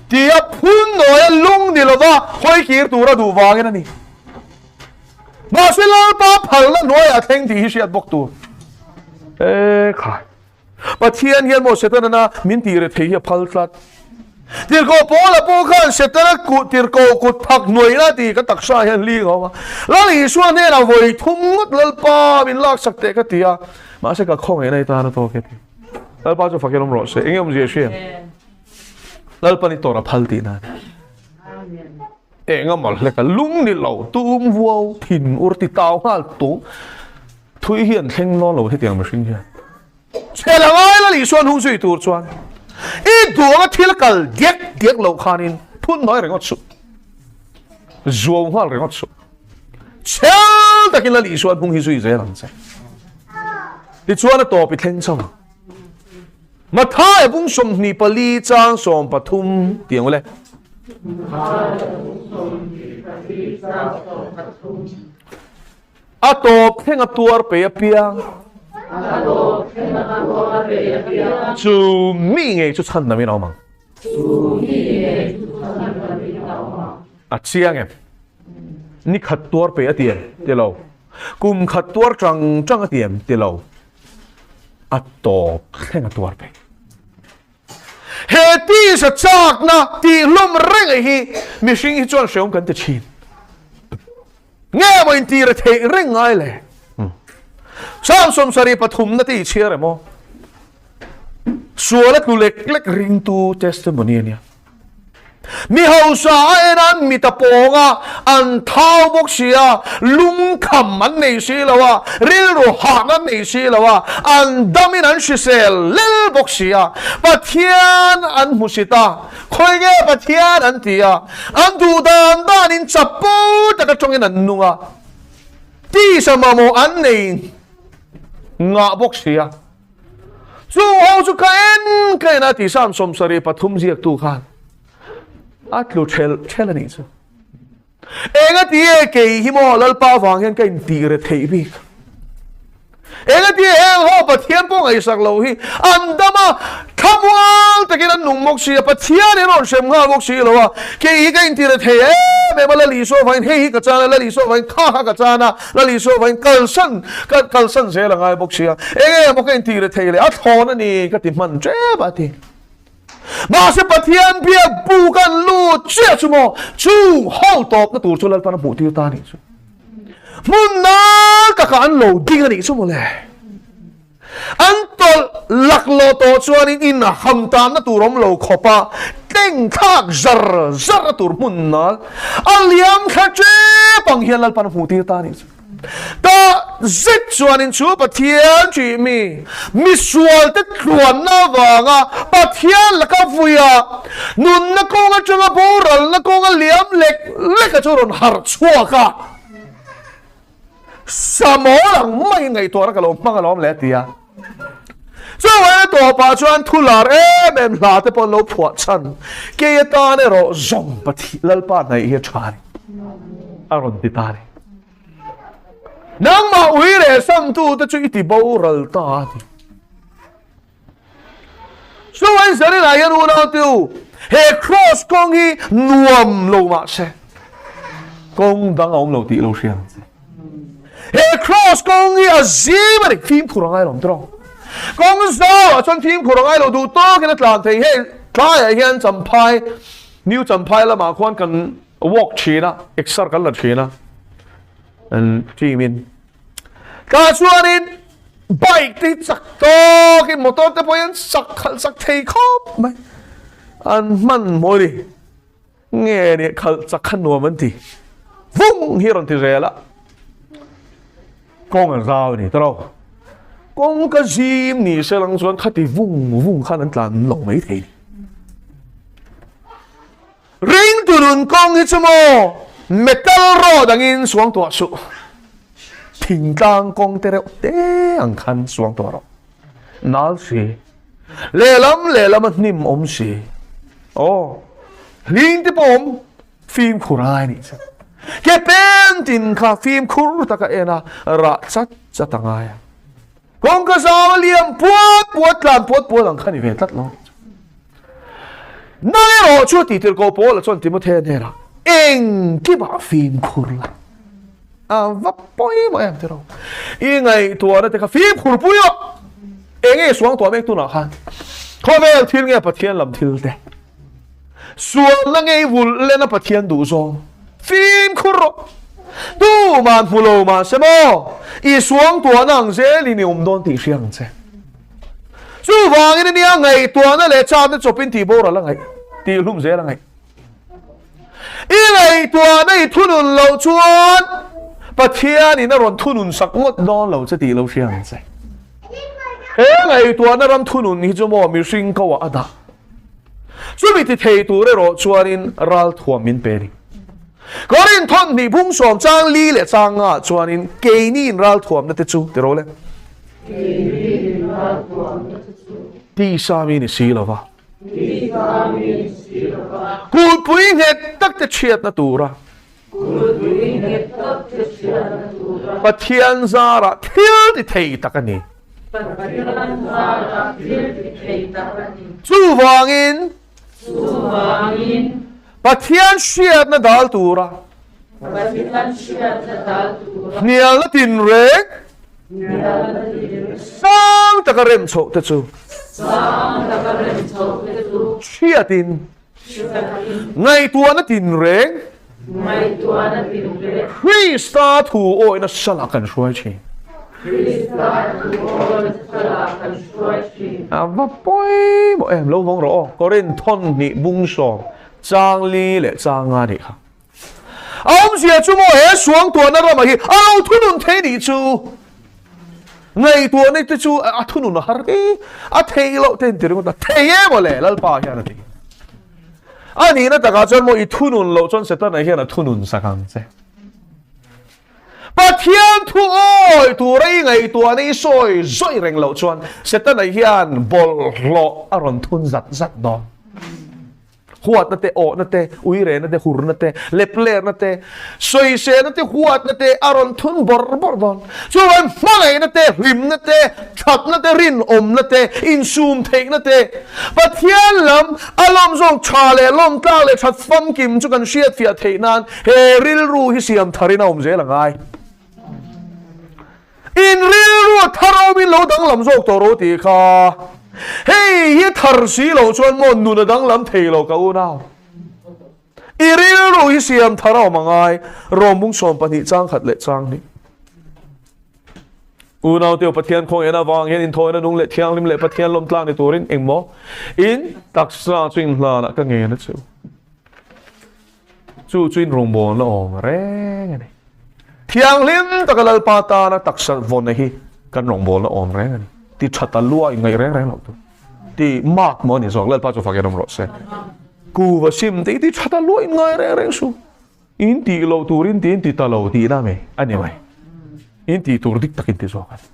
tia phun nawia lung ni lova hawi kir tura duh vangin a ni. Mahse Lalpa phalna hnuaiah thleng tih hi hriat bawk tur. E khai. Pathian hian maw Setana min tih re thei hi a phal tlat. Tirhkoh Paula pawh khan Setana kut tirhkoh kut phak hnuaina tih ka taksa hian hling a awm a. Lal Isua hnenah vawi thum ngawt Lalpa min laksak teh ka ti a. Mahse ka khawngaihna i tan a tawk e ti. Lalpa chu fakin awm rawh se. Enge awmzia hria? Lalpa ni tawrh a phal tihna a ni. Eng a mal hlek a, lung ni lo, tum vuau, thin ur ti tau nghal tung. Thui hi an thleng lawn lo hetiang mihring hian. Chhe la ngai la Isuan hung zui tur chuan i duang a thil kal diak diak lo khanin phun hnuai ringawt suh. Zuau nghal ringawt suh. Chhel takin la Isuan hung hi zui zel ang che. Tichuan a tawp i thleng chho ang. Matthai bung 24 chang 13 tih ang ule. A tawp thleng a tuar pe apiang. Chu mi ngei chu chhan namin a awm ang. A chiang em? Ni khat tuar pe a ti em? Ti lo. Kum khat tuar chang chang a ti em? Ti lo. A tawp thleng a tuar peih. He tisa chakna tih hlum reng hi mihring hi chuan hreawm kan ti thin. Nge maw intir a theih reng ngai le? Psalm 73 na te i chhiar em aw? Sual a tlu lek lek ringtu testimony a nia. Mi hausa a en a, mit a pawng a, an thau bawk si a, lungkham an nei si lo a, rilru hahna an nei si lo a, an damin an hrisel lel bawk si a, Pathian an hmu si ta, khawi nge Pathian an ti a, an duh dan danin chapo taka tawngin an nung a, tisa mamawh an nei ngah bawk si a. Chung ho chu ka en ka en a tih Psalm 73 ziaktu khan a tlu ṭhelh ṭhelh a nih chu. Enga ti e kei hi maw Lalpa avang hian ka intih re theih bik. Enga ti e heng ho Pathian pawh ngaihsak lo hi an dam a thlamual takin an nung bawk si a, Pathian in rawn hrem nghal bawk si lo a, kei hi ka intire thei em em a, Lali Isua vangin hei hi ka chan a, Lali Isua vangin kha kha ka chan a, Lali Isua vangin kalsan ka kalsan zel a ngai bawk si a, eng emaw ka intire thei leh a thlawn a ni ka ti hman tep a ti. Mahse Pathian biak bu kan lut chiah chu maw chung ho tawpna tur chu Lalpan a hmuh tir ta a nih chu. Hmun nal takah an lo ding a nih chu mawle. An tawlh laklawh tawh chuanin in a ham tanna tur awm lo khawp a, tleng thlak zar zar a tur hmun nal a liam thla tep ang hian Lalpan a hmuh tir ta a nih chu. Tah zet chuanin chu Pathian ṭih mi, misualte tluanna avanga Pathian laka vuia nunna kawng aṭanga boralna kawnga liam lek leka chu rawn harh chhuak a. Samawl ang maiin ngaihtuahna ka lo hmang alawm le a ti a. Chuvangin a tawpah chuan thu lar em em hla te pawh an lo phuah chhan. Kei atan erawh zawng Pathian Lalpa hnaih hi a tha a ni. A rawn ti ta a ni. Nangmah ui leh samtute chu i ti boral ta a ni. Chuvangin Zarinah hian unaute u, he kraws kawng hi nuam lo mah se, kawng dang a awm lo tih lo hria ang che. He kraws kawng hi a zim a ni, fimkhur a ngai lo ang tiraw. Kawng zauah chuan fimkhur a ngai lo duh tawkin a tlan thei. Hei tlaiah hian Champhai, New Champhai lamah khuan kan walk thin a, exer kan la thin a, an team in. Tah chuanin bike te hi chak tawkin motor te pawhin an chak khalh chak thei khawp mai. An hman mawi ni. Nge ni khalh chak kha nuam an ti. Vung hi a rawn ti zel a. Kawng an zau a ni tawh lo. Kawng ka zim ni se lang chuan khati vung vung khan an tlan lo mai thei ni. Ringtu nun kawng hi chu maw metal road angin suang tuah suh. Thingtlang kawng te reuh te ang khan suang tuah rawh. Nal si. Lehlam lehlam a hnim awm si. Aw. Hling te pawh awm fimkhur a ngai nih chu. Ke pen tin kha fimkhur taka en a rah chat chat a ngai a. Kawngka zau a liam puat puat tlan puat puat ang kha ni ve tlat lo. Nang erawh chu tih tir ko Paula chuan Timothea hnenah engkimah fimkhur la. A va pawimawh em tiraw. I ngaihtuahna te kha fimkhur pui rawh. Enge suang tuah mek tunah khan khawvel thil nge Pathian lam thil te. Sualna ngei vulh lena Pathian duh zawng fimkhur rawh. Tuman hmu lo mahse maw i suangtuahna ang zelin i awm dawn tih hria ang che. Chuvangin ania ngaihtuahna leh châkna chawpin tih boral a ngaih, tih hlum zel a ngaih. I ngaihtuahna i thunun loh chuan Pathianin a rawn thunun sak ngawt dawn lo che tih lo hria ang che. He ngaihtuahna ram thunun hi chu maw mihring ko ah a dah. Chumi ti thei tur erawh chuanin ralthuam min pe a ni. Korin thawmhnih bung sawm chang li leh chang nga chuanin keini in ralthuamna te chu ti ro le. Keini in ralthuamna te chu. Tisa mi ni si lova. Tisa mi ni si lova. Kulhpui nghet tak te chhiatna tura. Kulhpui nghet tak te chhiatna tura. Pathian zarah thil ti thei tak a ni. Pathian zarah thil ti thei tak a ni. Chuvangin. Chuvangin. Pathian hriatna dal tura. Pathian hriatna dal tura. Hnialna tinreng. Hnialna tinreng. Sang taka rem chhoh te chu. Sang taka rem chhoh te chu. Hriatin. Ngaihtuahna tinreng. Ngaihtuahna tinreng. Krista thu awihna salah kan hruai thin. Krista thu awihna salah kan hruai thin. A va pawimawh em lo vawng rawh aw. Korinth thawnhnih bung sawm chang li leh chang nga nih kha. A awmzia chu maw he suangtuahna ramah hi a lo thunun thei nih chu. Ngaihtuahna te chu a thunun a har e, a theih loh te inti ringawt a, thei e maw le Lalpa hian a ti. A nihna takah chuan maw i thunun loh chuan Setana hian a thunun sak ang che. Pathian thu awi tura i ngaihtuahna i sawi zawih reng loh chuan Setana hian bawlhhlawh a rawn thun zat zat dawn. Huatna te, awhna te, uirehna te, hurna te, leplerna te, sawisehna te, huatna te a rawn thun bawrh bawrh dawn. Chuvangin hmangaihna te, hlimna te, thatna te, rinawmna te, insum theihna te, Pathian lam a lawm zawng tha leh lawm tlak leh that famkim chu kan hriatfiah theih nan he rilru hi siam tharin a awm zel a ngai. In rilru a thar awmin lo danglam zawk tawh ro tih kha. Hei hi thar si loh chuan maw nun a danglam thei lo ka unau. I rilru hi siam thar a awm a ngai, Rawmbung 12 chang khat leh chang hnih. Unau teu Pathian khawngaihna avang hian inthawina nung leh thianghlim leh Pathian lawm tlak ni turin engmaw in taksa chu inhlanah ka ngen a cheu. Chu chu in rawngbawlna awm reng a ni. Thianghlim taka Lalpa tana taksa vawnna hi kan rawngbawlna awm reng a ni. Ti tha ta lua ingaih reng reng loh tur. Ti mark maw ni zawk Lalpa chu fakin awm rawh se. Kuva sim te i ti tha ta lua inngai reng reng su. In tih loh tur in ti in ti ta lo tihna mai a ni mai. In tih tur dik tak in ti zawk a ni.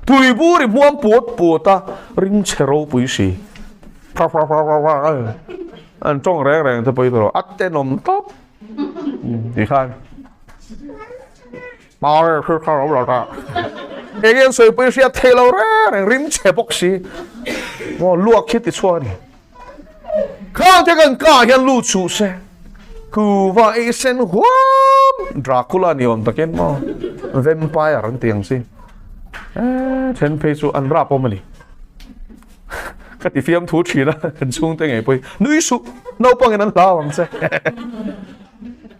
Tuibur i hmuam puat puat a, ring chhe ropui si. Phar phar phar phar phar an tawng reng reng te pawh i tawh a tenawm tawp. Ti khan Mare thil kha lo la ta. Enge an sawi pawh i hriat theih lo reng reng rim chhe bawk si. Maw luak khi ti chhuak a ni. Khang te kan kah hian lut suh se. Kuva ei sen huam Dracula ni awm takin maw vampire an ti ang chi. Eh then phei chu an rap awm a ni. Ka ti fiam thu thin a kan chhungte ngei pawh hi nui suh naupangin an hlau ang che.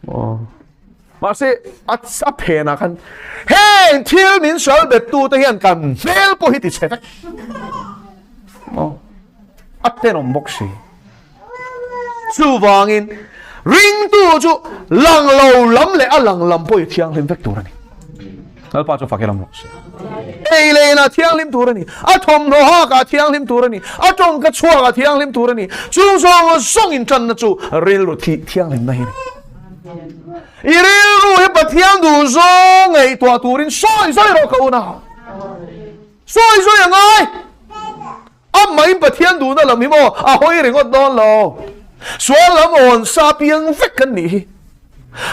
Aw. Mahse a a phenah khan heng thil min sual bet tu te hian kan hmel pawh hi ti chhe vek. Aw. A tenawm bawk si. Chuvangin ringtu chu lang lo lam leh a lang lam pawh hi thianghlim vek tur a ni. Lalpa chu fak i lam rawh se. Ei leh inah thianghlim tur a ni. A thawmhnaw hakah thianghlim tur a ni. A tawngka chhuakah thianghlim tur a ni. Chung zawng zawng intanna chu rilru thih thianghlimna hi a ni. I rilru hi Pathian duh zawng ngaihtuah turin sawi zawi rawh ka unau. Sawi zawi a ngai. Amahin Pathian duhna lam hi maw a hawi ringawt dawn lo. Sual lam awn sa piang vek kan nih hi.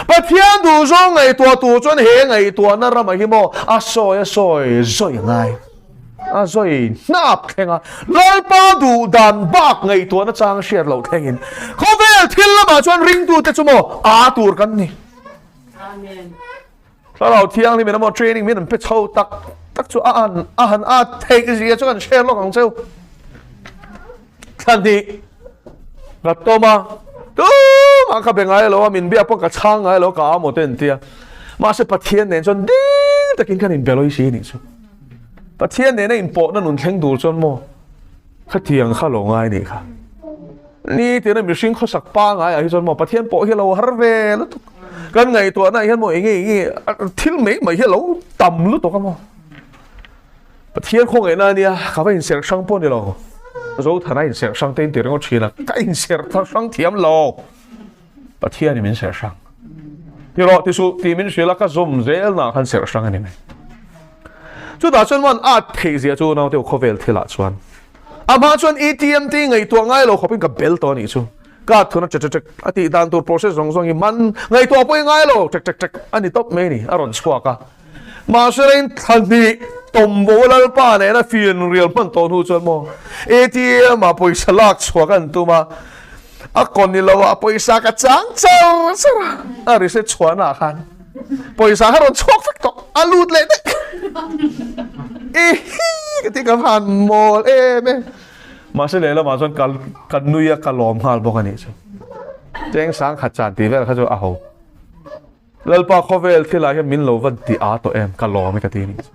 Pathian duh zawng ngaihtuah tur chuan he ngaihtuahna ramah hi maw a sawi a sawi zawi a ngai. A zawi hnap thleng a, Lalpa duh dan bak ngaihtuahna chang hriat loh thlengin khawvel thil lamah chuan ringtute chu maw a tur kan ni. Amen. Thlarau Thianghlim in emaw training min an pe chho tak tak chu a an a han at theih zia chu kan share lawk ang cheu. Thla hnih ka tawm a, tumah ka be ngai lo a, min biak pawh ka chhang ngai lo ka amaw te an tia. Mahse Pathian nen chuan ding takin kan inbe lawi si nih chu. Pathian nena inpawhna nun thleng tur chuan maw khatiang kha lo ngai nih kha. Ni tina mihring khawsak pangai ah hi chuan maw Pathian pawh hi a lo har ve lutuk. Kan ngaihtuahna ah hian maw enge enge thil mai mai hi a lo tam lutuk a maw. Pathian khawngaihna ania ka va inserh hrang pawh ni lo. Zothana inserh hrang te in ti ringawt thin a, ka inserh hrang thiam lo. Pathian in min serh hrang. Ti rawh ti suh tih min hrilh a ka zawm zel nah khan serh hrang a ni mai. Chutah chuan maw an at theih zia chu naute khawvel thilah chuan Amah chuan ATM te ngaihtuah ngai lo khawpin ka bel tawh a nih chu. Card thuna ṭek ṭek ṭek a tih dan tur process zawng zawng hi man ngaihtuah pawh i ngai lo ṭek ṭek ṭek a ni tawp mai a ni a rawn chhuak a. Mahse rein thla hnih tawmbo Lalpa nena fianrial hman tawh hnu chuan maw ATM ah pawisa lak chhuak an tum a, a kaw ni lo ah pawisa ka chang char char a, a ri hre chhuahna ah khan pawisa kha rawn chhuak vek tawh a lut leh daih i hi ka ti ka van mawl em em mahse lehlamah chuan ka ka nui a ka lawm nghal bawk a nih chu cheng sang khat chan tih vel kha chu a ho Lalpa khawvel thil ah hian min lo van ti a tawh em ka lawm e ka ti a nih chu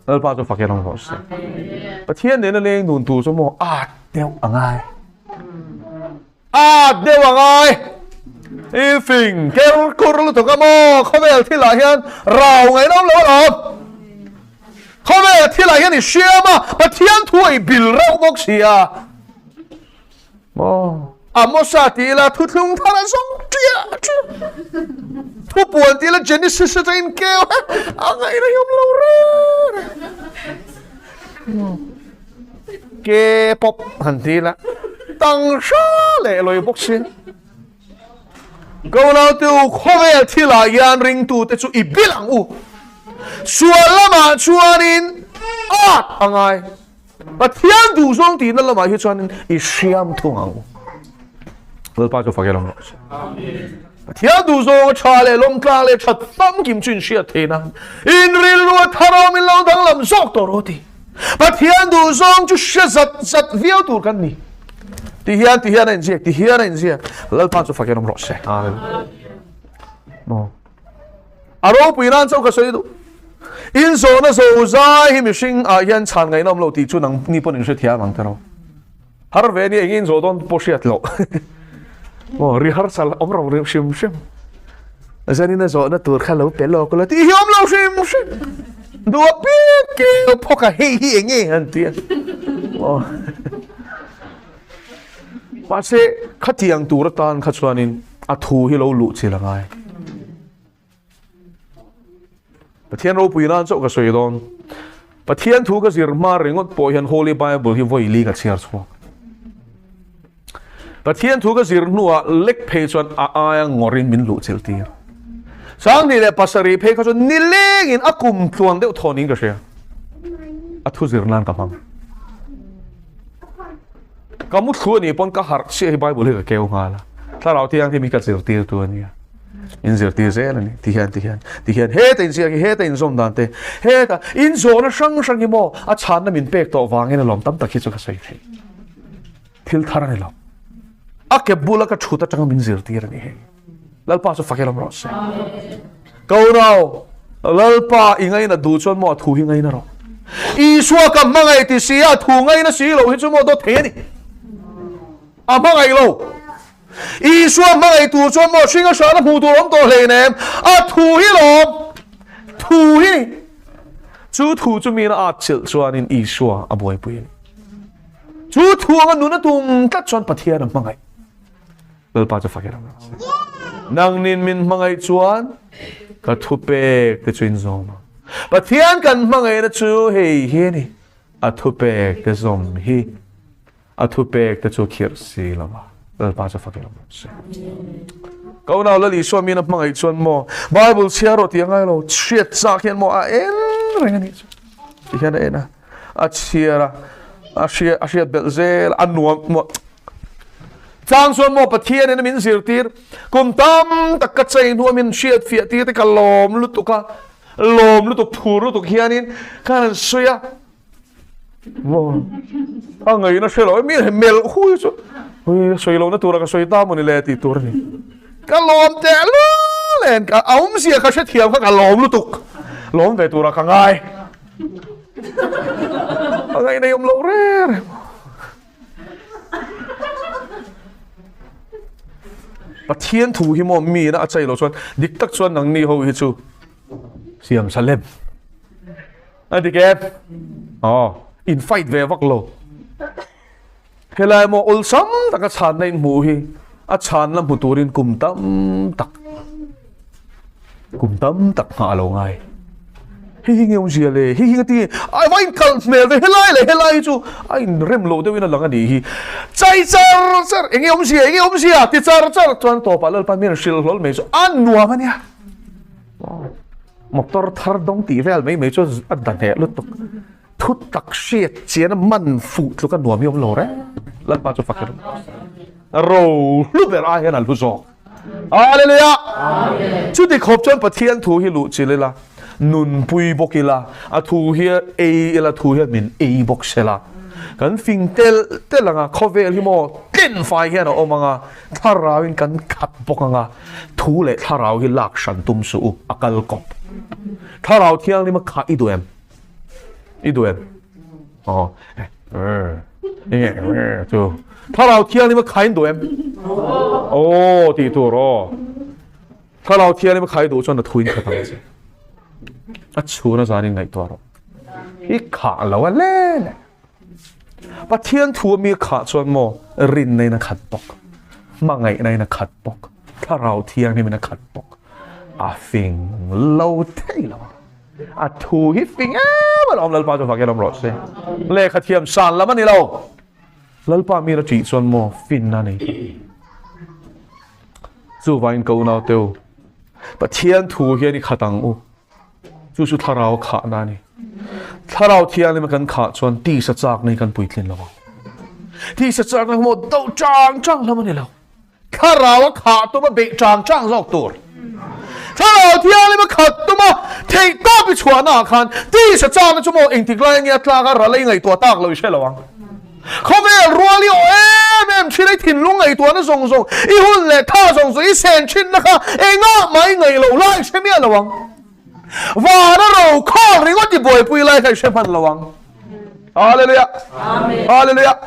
Lalpa chu fak hian awm rawh se Pathian nena leng dun tur chu maw at deuh a ngai At deuh a ngai. I fing ker kur lutuk a maw? Khawvel thilah hian rau ngaihna awm lo alawm. Khawvel thilah hian i hriam a, Pathian thu a i bil reuh bawk si a. Maw? Amosa ti ila thuthlung thar a zawng ṭiah ṭiah. Thupuan ti ila Genesis atangin keu a ngaihna hi awm lo reng reng. K-pop han ti ila tang hra leh lawi bawk si. Ka unaute u, khawvel thilah hian ringtute chu i bil ang u. Sual lamah chuanin at a ngai. Pathian duhzawng tihna lamah hi chuanin i hriam thung ang u. Lalpa chu fak elo rawh se. Pathian duhzawng a tha leh lawmtlang leh that famkim chu inhriat theih nan inrilru a tharawm in lo danglam zawk tawh rawh ti. Pathian duhzawng chu hre zat zat viau tur kan ni. Ti hian ti hian a inziak ti hian a inziak. Lalpa chu fak elo rawh se. Amen. No. A ropui nan chauh ka sawi duh. Inzawhna zo zai hi mihring ah hian chhan ngaihna awm lo tih chu nang ni pawn in hrethiam ang tiraw. Har ve ni engin zawh dawn pawh hriat loh. Maw rehearsal awm ro reuh hrim hrim. Zanin a zawhna tur kha lo pe lawk ula tih hi awm lo hrim hrim. Duh a piang keu phawk a hei hi enge an ti a. Maw. Mahse khatiang tur atan kha chuanin a thu hi lo luh chil a ngai. Pathian ropui nan chauh ka sawi dawn. Pathian thu ka zir hma ringawt pawh hian Holy Bible hi vawi li ka chhiar chhuak. Pathian thu ka zir hnuah lek phei chuan a aia ngawrin min luh chilh tir. 27 phei kha chuan nilengin a kum tluan deuh thawn in ka hria. A thu zir nan ka hmang. Ka mu thlu a nih pawn ka harh chiah hi Bible hi ka keu nghal a. Thlarau Thianghlim hi ka zirtirtu a nia. In zirtir zel a ni. Ti hian, ti hian, ti hian heta inziak hi, heta inzawm dan te, heta inzawhna hrang hrang hi maw a chhanna min pek tawh vangin alawm tam tak hi chu ka sawi thei. Thil thar a ni lo. A ke bula ka thut atanga min zirtir a ni hei. Lalpa chu fak rawh se. Ka unau, Lalpa i ngaina duh chuan maw a thu hi ngaina rawh. Isua ka hmangaih ti si a, thu ngaina si lo hi chu maw dawt thei a ni. A hmangaih lo. Isua hmangaih tur chuan maw hringa hrana hmuh tur awm tawh hleinem. A thu hi lawm. Thu hi. Chu thu chu mina at chilh chuanin Isua a buaipui a ni. Chu thu anga nun a tum tlat chuan Pathian a hmangaih. Lalpa chu fak i ram rawh se. Nangnin min hmangaih chuan ka thupek te chu in zawm ang. Pathian kan hmangaihna chu hei hi a ni, a thupek te zawm hi, a thupek te chu khirh si lo va. Lalpa chu fak i ram rawh se. Ka unau Lal Isua min a hmangaih chuan maw Bible chhiar rawh tih a ngai lo, hriat chak hian maw a en reng a nih chu. Ti hian a en a, a chhiar a, a hriat a hriat belh zel a, a nuam Chang chuan maw Pathian in a min zirtir, kum tam tak ka chei hnu a min hriat fiah tir te ka lawm lutuk a, lawm lutuk phur lutuk hianin ka han sawi a, maw a ngaihna hre lo, mi melh hui chu hui a sawi lohna tura ka sawi ta maw ni le tih tur a ni. Ka lawm teh lul en, ka awmzia ka hrethiam kha ka lawm lutuk, lawm ve tura ka ngai. A ngaihna i awm loh reng reng. Pathian thu hi maw mi ina a chei lo chuan dik tak chuan nangni ho hi chu siam salem a dik em aw in fight ve vak lo helai maw awlsam taka chhanna in hmuh hi a chhanna hmu turin kum tam tak Kum tam tak nghah a lo ngai. Hei hi nge awmzia le? Hei hi nga ti ai va inkal hmel ve helai leh helai hi chu a inrem lo deuhin a lang a nih hi. Chai char char enge awmzia enge awmzia ti char char chuan tawpah Lalpa mian hrilh hlawl mai chu a nuam a nia. Motor thar dawng tih vel mai mai chu a dahneh lutuk. Thu tak hriat chian a man fuh tluk a nuam hi awm lo reng. Lalpa chu fak i rawh. Ro hlu ber ai hian a hlu zawk. Hallelujah! Chuti khawp chuan Pathian thu hi luh chilh ila, nunpui bawk ila, a thu hi ei ila, thu hian min ei bawk se la. Kan fing tel tel ang a, khawvel hi maw tlen fai hian a awm ang a, thlarauin kan khat bawk ang a, thu leh thlarau hi lak hran tum suh u, a kal kawp. Thlarau thianghlim a khah i duh em? I duh em? Aw, chu Thlarau Thianghlim a khain duh em? Aw, tih tur aw. Thlarau Thianghlim a khai duh chuan a thuin khat ang che. A chhun a zanin ngaihtuah rawh. I khah lo a le le. Pathian thu a mi khah chuan maw rinna in a khat bawk. Hmangaihna in a khat bawk. Thlarau Thianghlim in a khat bawk. A fing lo thei lo. A thu hi fing em alawm Lalpa chu fak in awm rawh se. Lehkha thiam san lam a ni lo. Lalpa mi a ṭih chuan maw finna a nei ta. Chuvangin ka unaute u, Pathian thu hian i khat ang u. Chu chu thlarau a khahna a ni. Thlarau thianghlim a kan khah chuan tisa chakna hi kan puitlin lo ang. Tisa chakna hi maw do chang chang hlawm a ni lo. Thlarau a khah tum a beih chang chang zawk tur. Thlarau thianghlim a khat tum a theih tawp i chhuahna ah khan tisa chakna chu maw engtik lai nge a tlak a ral a i ngaihtuah tak lo i hre lo ang. Khawvel rual i awh em em thin a, i thinlung ngaihtuahna zawng zawng, i hun leh tha zawng zawng i sen thinna kha engah mah i ngaih loh lai i hre miah lo ang. Vana ro khawk ringawt i buaipui lai kha i hre hman lo ang. Hallelujah! Hallelujah!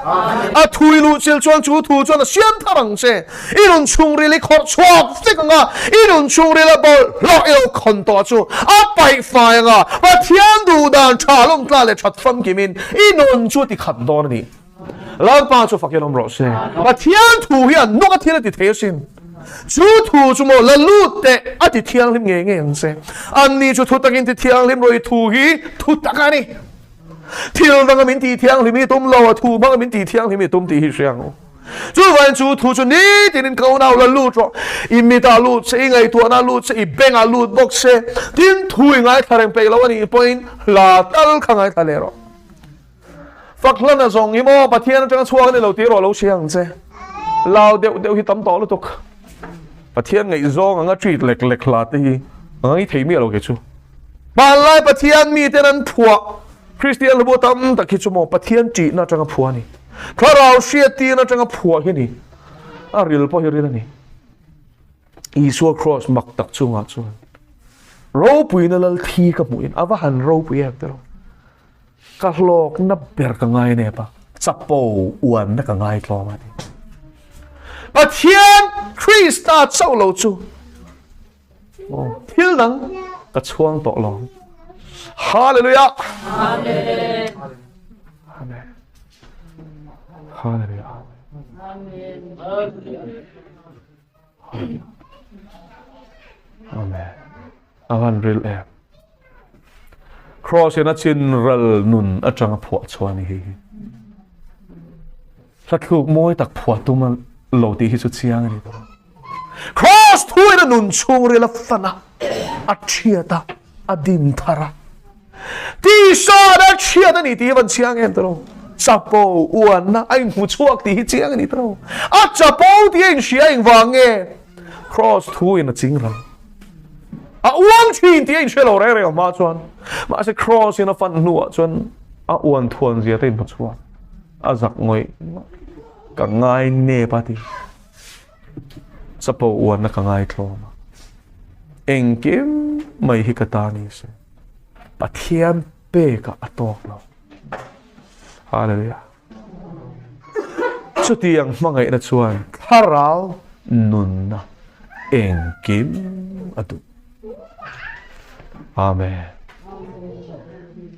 A thu i luh chil chuan chu thu chuan a siam thar ang che. I nun chhungril i khawrh chhuak vek ang a, i nun chhungril a bawlhhlawh i lo khawn tawh chu a paih fai ang a, Pathian duh dan tha lawmtla leh that famkimin i nun chu a ti khat dawn a ni. Lalpa chu fakin awm rawh se. Pathian thu hian nawk a thil a ti thei asin. Chu thu chu maw la lut teh a ti thianghlim ngei ngei ang che. Anni chu thu takin ti thianghlim rawh i thu hi thu tak a ni. Thil danga min tih thianghlim hi tum lo, a thu hmanga min tih thianghlim hi tum tih hi hria ang u. Chuvangin chu thu chu nitinin ka unau la lut rawh. I mitah lut se, i ngaihtuahna lut se, i bengah lut bawk se, tin thu i ngaithla reng peih lo a nih pawhin hla tal kha ngaithla leh rawh. Fak hlana zawng hi maw Pathian atanga chhuak a ni lo tih erawh lo hria ang che. Lau deuh deuh hi tam tawh lutuk. Pathian ngaihzawng anga treat lek lek hla te hi a ngai thei miah lo kei chu. Hmanlai Pathian miten an phuah Kristian hlabu tam tak hi chu maw Pathian ṭihna aṭanga phuah a ni. Thlarau hriattirna aṭanga phuah hi a ni. A ril pawh hi ril a ni. Isua Kraws mak tak chungah chuan ropuina lal thi ka hmuhin a va han ropui em tiraw. Ka hlawkna ber ka ngai nep a, chapo uanna ka ngai tlawm a ti. Pathian Krista chauh lo chu thil dang ka chhuang tawh lo. Hallelujah! Amen. Amen. Hallelujah. Amen. Amen. A van ril em. Cross in a chin ral nun atanga phuah chhuah ni hi. Hla thluk mawi tak phuah tum a lo tih hi chu chiang a ni tawh. Cross thu in a nun chhungril a fan a, a thiat a, a din thar a. Tisa a thiat a ni tih hi van chiang em tawh. Chapo uanna a inhmu chhuak tih hi chiang a ni tawh. A chapo tih a inhria engvang nge? Cross thu in a ching ral. A uang thin tih a inhre lo reng reng a hma chuan. Mahse cross in a fan hnuah chuan a uan thuan zia te inhmu chhuak. A zak ngawih ngawih. Ka ngai nep a ti. Chapo uanna ka ngai tlawm a. Engkim mai hi ka ta ni se. Pathian pekah a tawk lo. Hallelujah. Chutiang hmangaihna chuan thlarau nunna engkim a duh. Amen.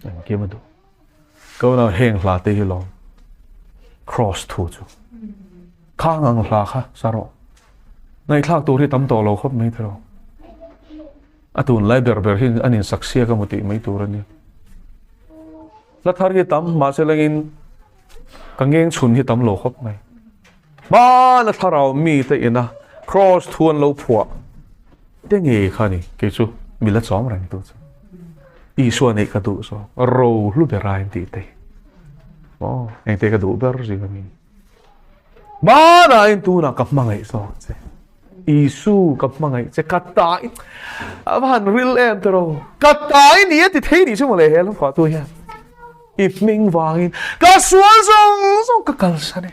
Engkim a duh. Ka unau heng hla te hi lawm. Cross thu chu. Khang ang hla kha sa rawh. Ngaihthlak tur hi tam tawh lo khawp mai thero. A tun lai ber ber hi an in sak siak emaw tih mai tur a ni. Hla thar hi tam mahse lengin ka ngeng chhun hi tam lo khawp mai. Hmana thlarau mi te ina cross thu an lo phuah te ngei kha ni kei chu mi la chawm reng tu chu. Isua neih ka duh zawk ro hlu ber a in tih te. Aw engte ka duh ber zing ami. Hmana in tunah ka hmangaih zawk che. Isu ka hmangaih che ka ta i a va han ril em te ro ka ta i ni a ti thei nih chu mawle he lam khuah tu hian i hming vangin ka sual zawng zawng ka kalsan e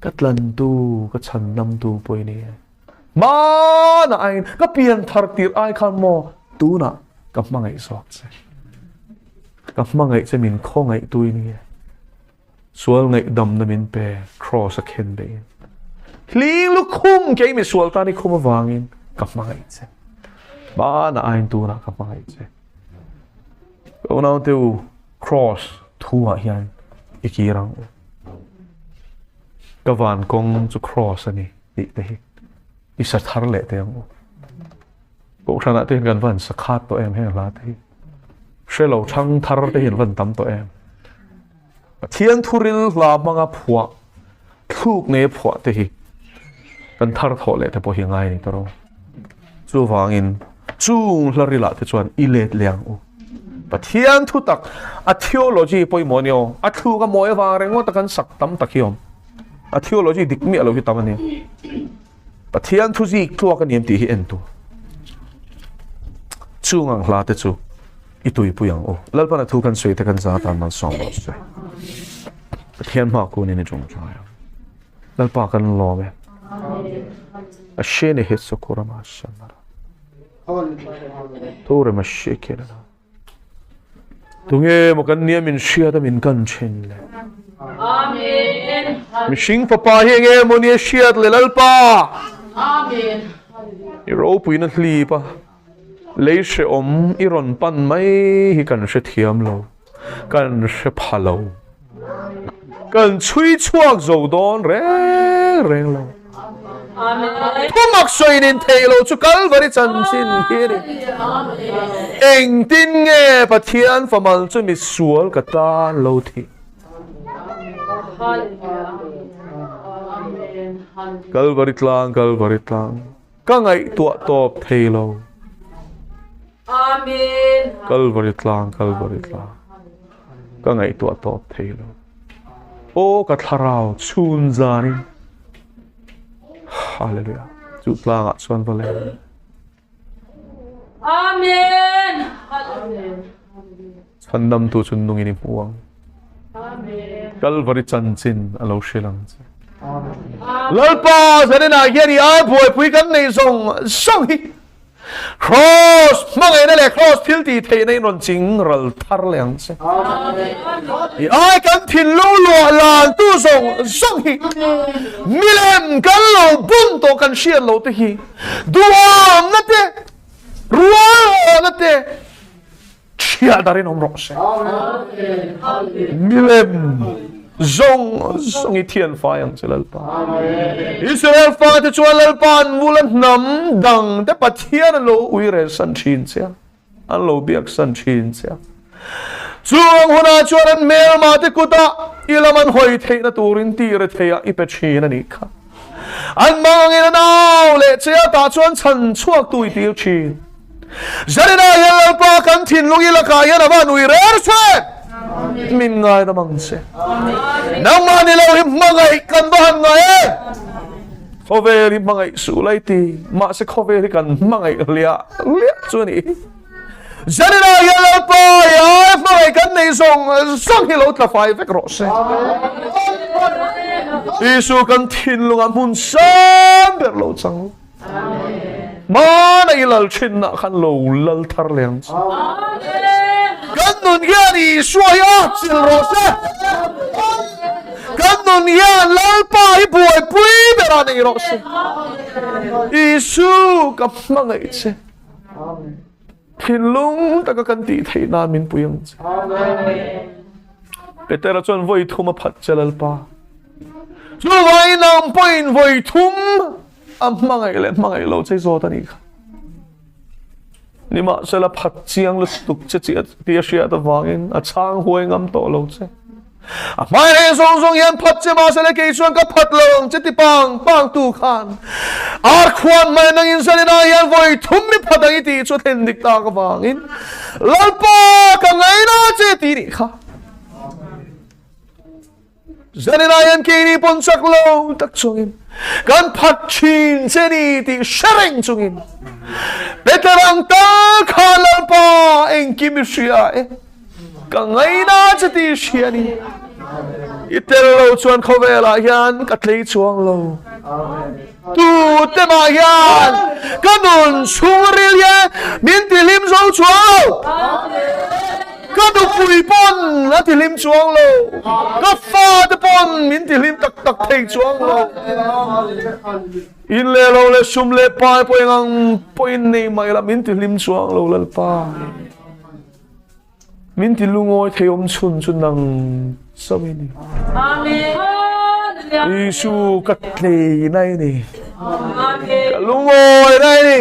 ka tlan tu ka chhan dam tu pawh i ni e hmanah aiin ka pian thar tir ai khan maw tunah ka hmangaih zawk che ka hmangaih che min khawngaih tu i ni e Sual ngaihdamna min pe, Kraws a khen beihin. Hling lukhum kei misual tan i khum avangin ka hmangaih che. Hmanah aiin tunah ka hmangaih che. Ka unaute u, Kraws thu ah hian i kir ang u. Ka van kawng chu Kraws a ni tih te hi i sa thar leh teh ang u. Kohhranah te hian kan van sa khat tawh em heng hla te hi. Hre lo thang thar te hi an van tam tawh em. Pathian thuril hla hmanga phuah thluk nei a phuah te hi. Kan thar thawh leh te pawh hi ngai a ni ta ro. Chuvangin chung hla rilah te chuan i let leh ang u. Pathian thu tak a theology pawimawh a ni aw. A thluk a mawi avang rengawt a kan sak tam tak hi awm. A theology dik miah lo hi tam a ni. Pathian thu zik tluak a ni em tih hi en tur. Chung ang hla te chu i tuipui ang u. Lalpan a thu kan sawi te kan za tan malsawm rawh se. Pathian hma kunin i tawngtai ang. Lalpa kan lawm e. A she ni het sokora ma shanara. Tore ma she kena. Tunge maw kan nia min hriat a min kan thin le. Amen. Mihring fapa hi enge maw nia hriat le Lalpa. Amen. I ropuina hlip a lei hreawm i rawn pan mai hi kan hrethiam lo, kan hre pha lo. Kan chhui chhuak zo dawn reng reng lo. Thumak sawiin in theih lo chu Kalvari chanchin hi a ni. Engtin nge Pathian famal chu misual ka tan lo thih? Kalvari tlang, Kalvari tlang. Ka ngaihtuah tawp thei lo. Kalvari tlang, Kalvari tlang. Ka ngaihtuah tawp thei lo. Aw ka thlarau chhun zanin. Hallelujah. Chu tlangah chuan va leng. Amen. Hallelujah. Chhandamtu chu nungin i hmu ang. Amen. Kalvari chanchin a lo hrilh ang che. Lalpa zaninah hian i ai buaipui kan nei zawng zawng hi Kraws hmangaihna leh kraws thil tih theihna in rawn ching ral thar leh ang che. I ai kan thinlung luah lan tu zawng zawng hi milem kan lo bun tawh kan hriat loh te hi duhamna te rualawhna te Chhiah darin awm rawh se. Milem zawng zawng i thian fai ang che Lalpa. Israel fate chuan Lalpa an bula hnam dang te Pathian an lo ui rel san thin che a, an lo biak san thin che a. Chung hunah chuan an hmelma te kutah i lam an hawi theihna turin tire theiah i pe thin a nih kha. An mangangin an au leh che a, tah chuan chhan chhuak tu i tir thin. Zarina hian Lalpa kan thinlung i lakah hian a va nui rêr che. Min ngaidam ang che. Nangmah ni lo hi hmangaih kan va han ngai e. Khawvel hi hmangaih suh lai ti, mahse khawvel hi kan hmangaih hliah hliah chu a ni. Zarina hian Lalpa i ai hmangaih kan nei zawng zawng hi lo tla fai vek rawh se. Isu kan thinlungah hmun sang ber lo chang. Hmana i lal thinna khan lo lal thar leh ang che. Kan nun hian Isua hi a chil rawh se. Kan nun hian Lalpa hi buaipui berah nei rawh se. Isu ka hmangaih che. Thinlung taka kan tih theih nan min pui ang che. Petera chuan vawi thum a phat che Lalpa. Chuvangin nang pawhin vawi thum a hmangaih leh hmangaih lo che zawt a nih kha. Nimahsela phat chiang lutuk che chi tih a hriat avangin a chhang huai ngam tawh lo che. A hmai reng zawng zawng hian phat che mahsela kei chuan ka phat lo ang che ti pang pang tu khan ar khuan mai nangin zalina hian vawi thum mi phat ang i tih chu a thlen dik tak avangin Lalpa ka ngaina che ti nih kha. Zanina hian keini pawn chak lo tak chungin kan phat thin che ni tih hre reng chungin Peter ang tal kha Lalpa engkim i hria e ka ngaina che tih hria ni i tel lo chuan khawvelah hian ka tlei chuang lo tu te mah hian ka nun chhungril hian min tihlim zo chuang lo. Ka nupui pawn a tihlim chuang lo, ka fate pawn min tihlim tak tak thei chuang lo. In leh lo leh sum leh pai pawh eng ang pawhin nei mai la min tihlim chuang lo Lalpa. Min ti lungawi thei awm chhun chu nang chauh i ni. Isu ka tlei na i ni. Ka lungawi na i ni.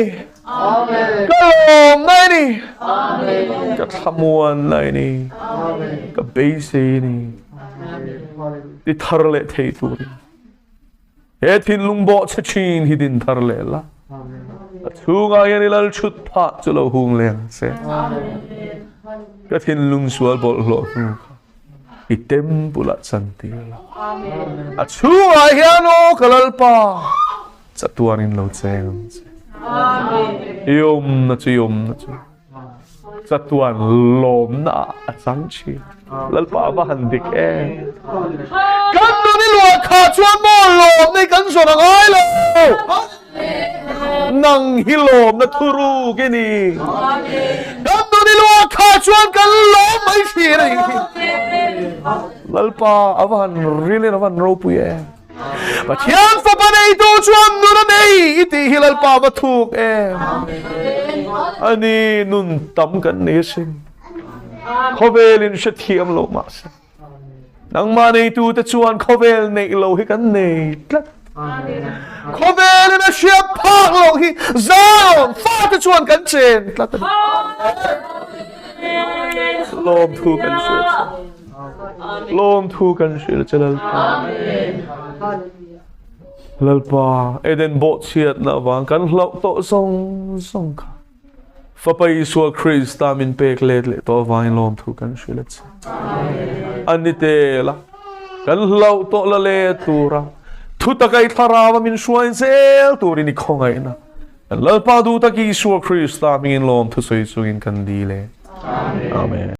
Ka lawm na i ni. Ka thlamuan na i ni. Ka beisei i ni. Ti thar leh thei turin. He thinlung bawhchhe thin hi din thar leh la. A chhungah hian i lal chhut phah chu lo hung leh ang che. Ka thinlung sual bawlhhlawh hnu kha i temple ah chantir la. A chhungah hian aw ka Lalpa chatuanin lo cheng ang che. I awmna chu i awmna chu. Chatuan lawmna ah a chang thin. Lalpa a va han dik em. Kan nun i luah khah chuan maw lawmna hi kan zawn a ngai lo. Nang hi lawmna thuruk i ni. Kan nun i luah khah chuan kan lawm mai thin a nih hi. Lalpa a va han rilin a va han ropui em. Pathian fapa neitu chuan nun a nei i tih hi Lalpa va thuk em? A ni, nun tam kan nei asin. Khawvelin hrethiam lo mahse, nangmah neitute chuan khawvel neih lo hi kan nei tlat. Khawvelin a hriat phak loh hi Zion fate chuan kan chen tlat a ni. Lawmthu kan hriat che. Lawmthu kan hrilh che Lalpa. Lalpa, Eden bawhchhiatna avang kan hlauh tawh zawng zawng kha Fapa Isua Krista min pek let leh tawh avangin lawmthu kan hrilh a che. A ni tel a, kan hlauh tawh la let tura thutak a i thlarau a min hruai zel turin i khawngaihna kan Lalpa duh tak Isua Krista hmingin lawmthu sawi chungin kan dil e. Amen.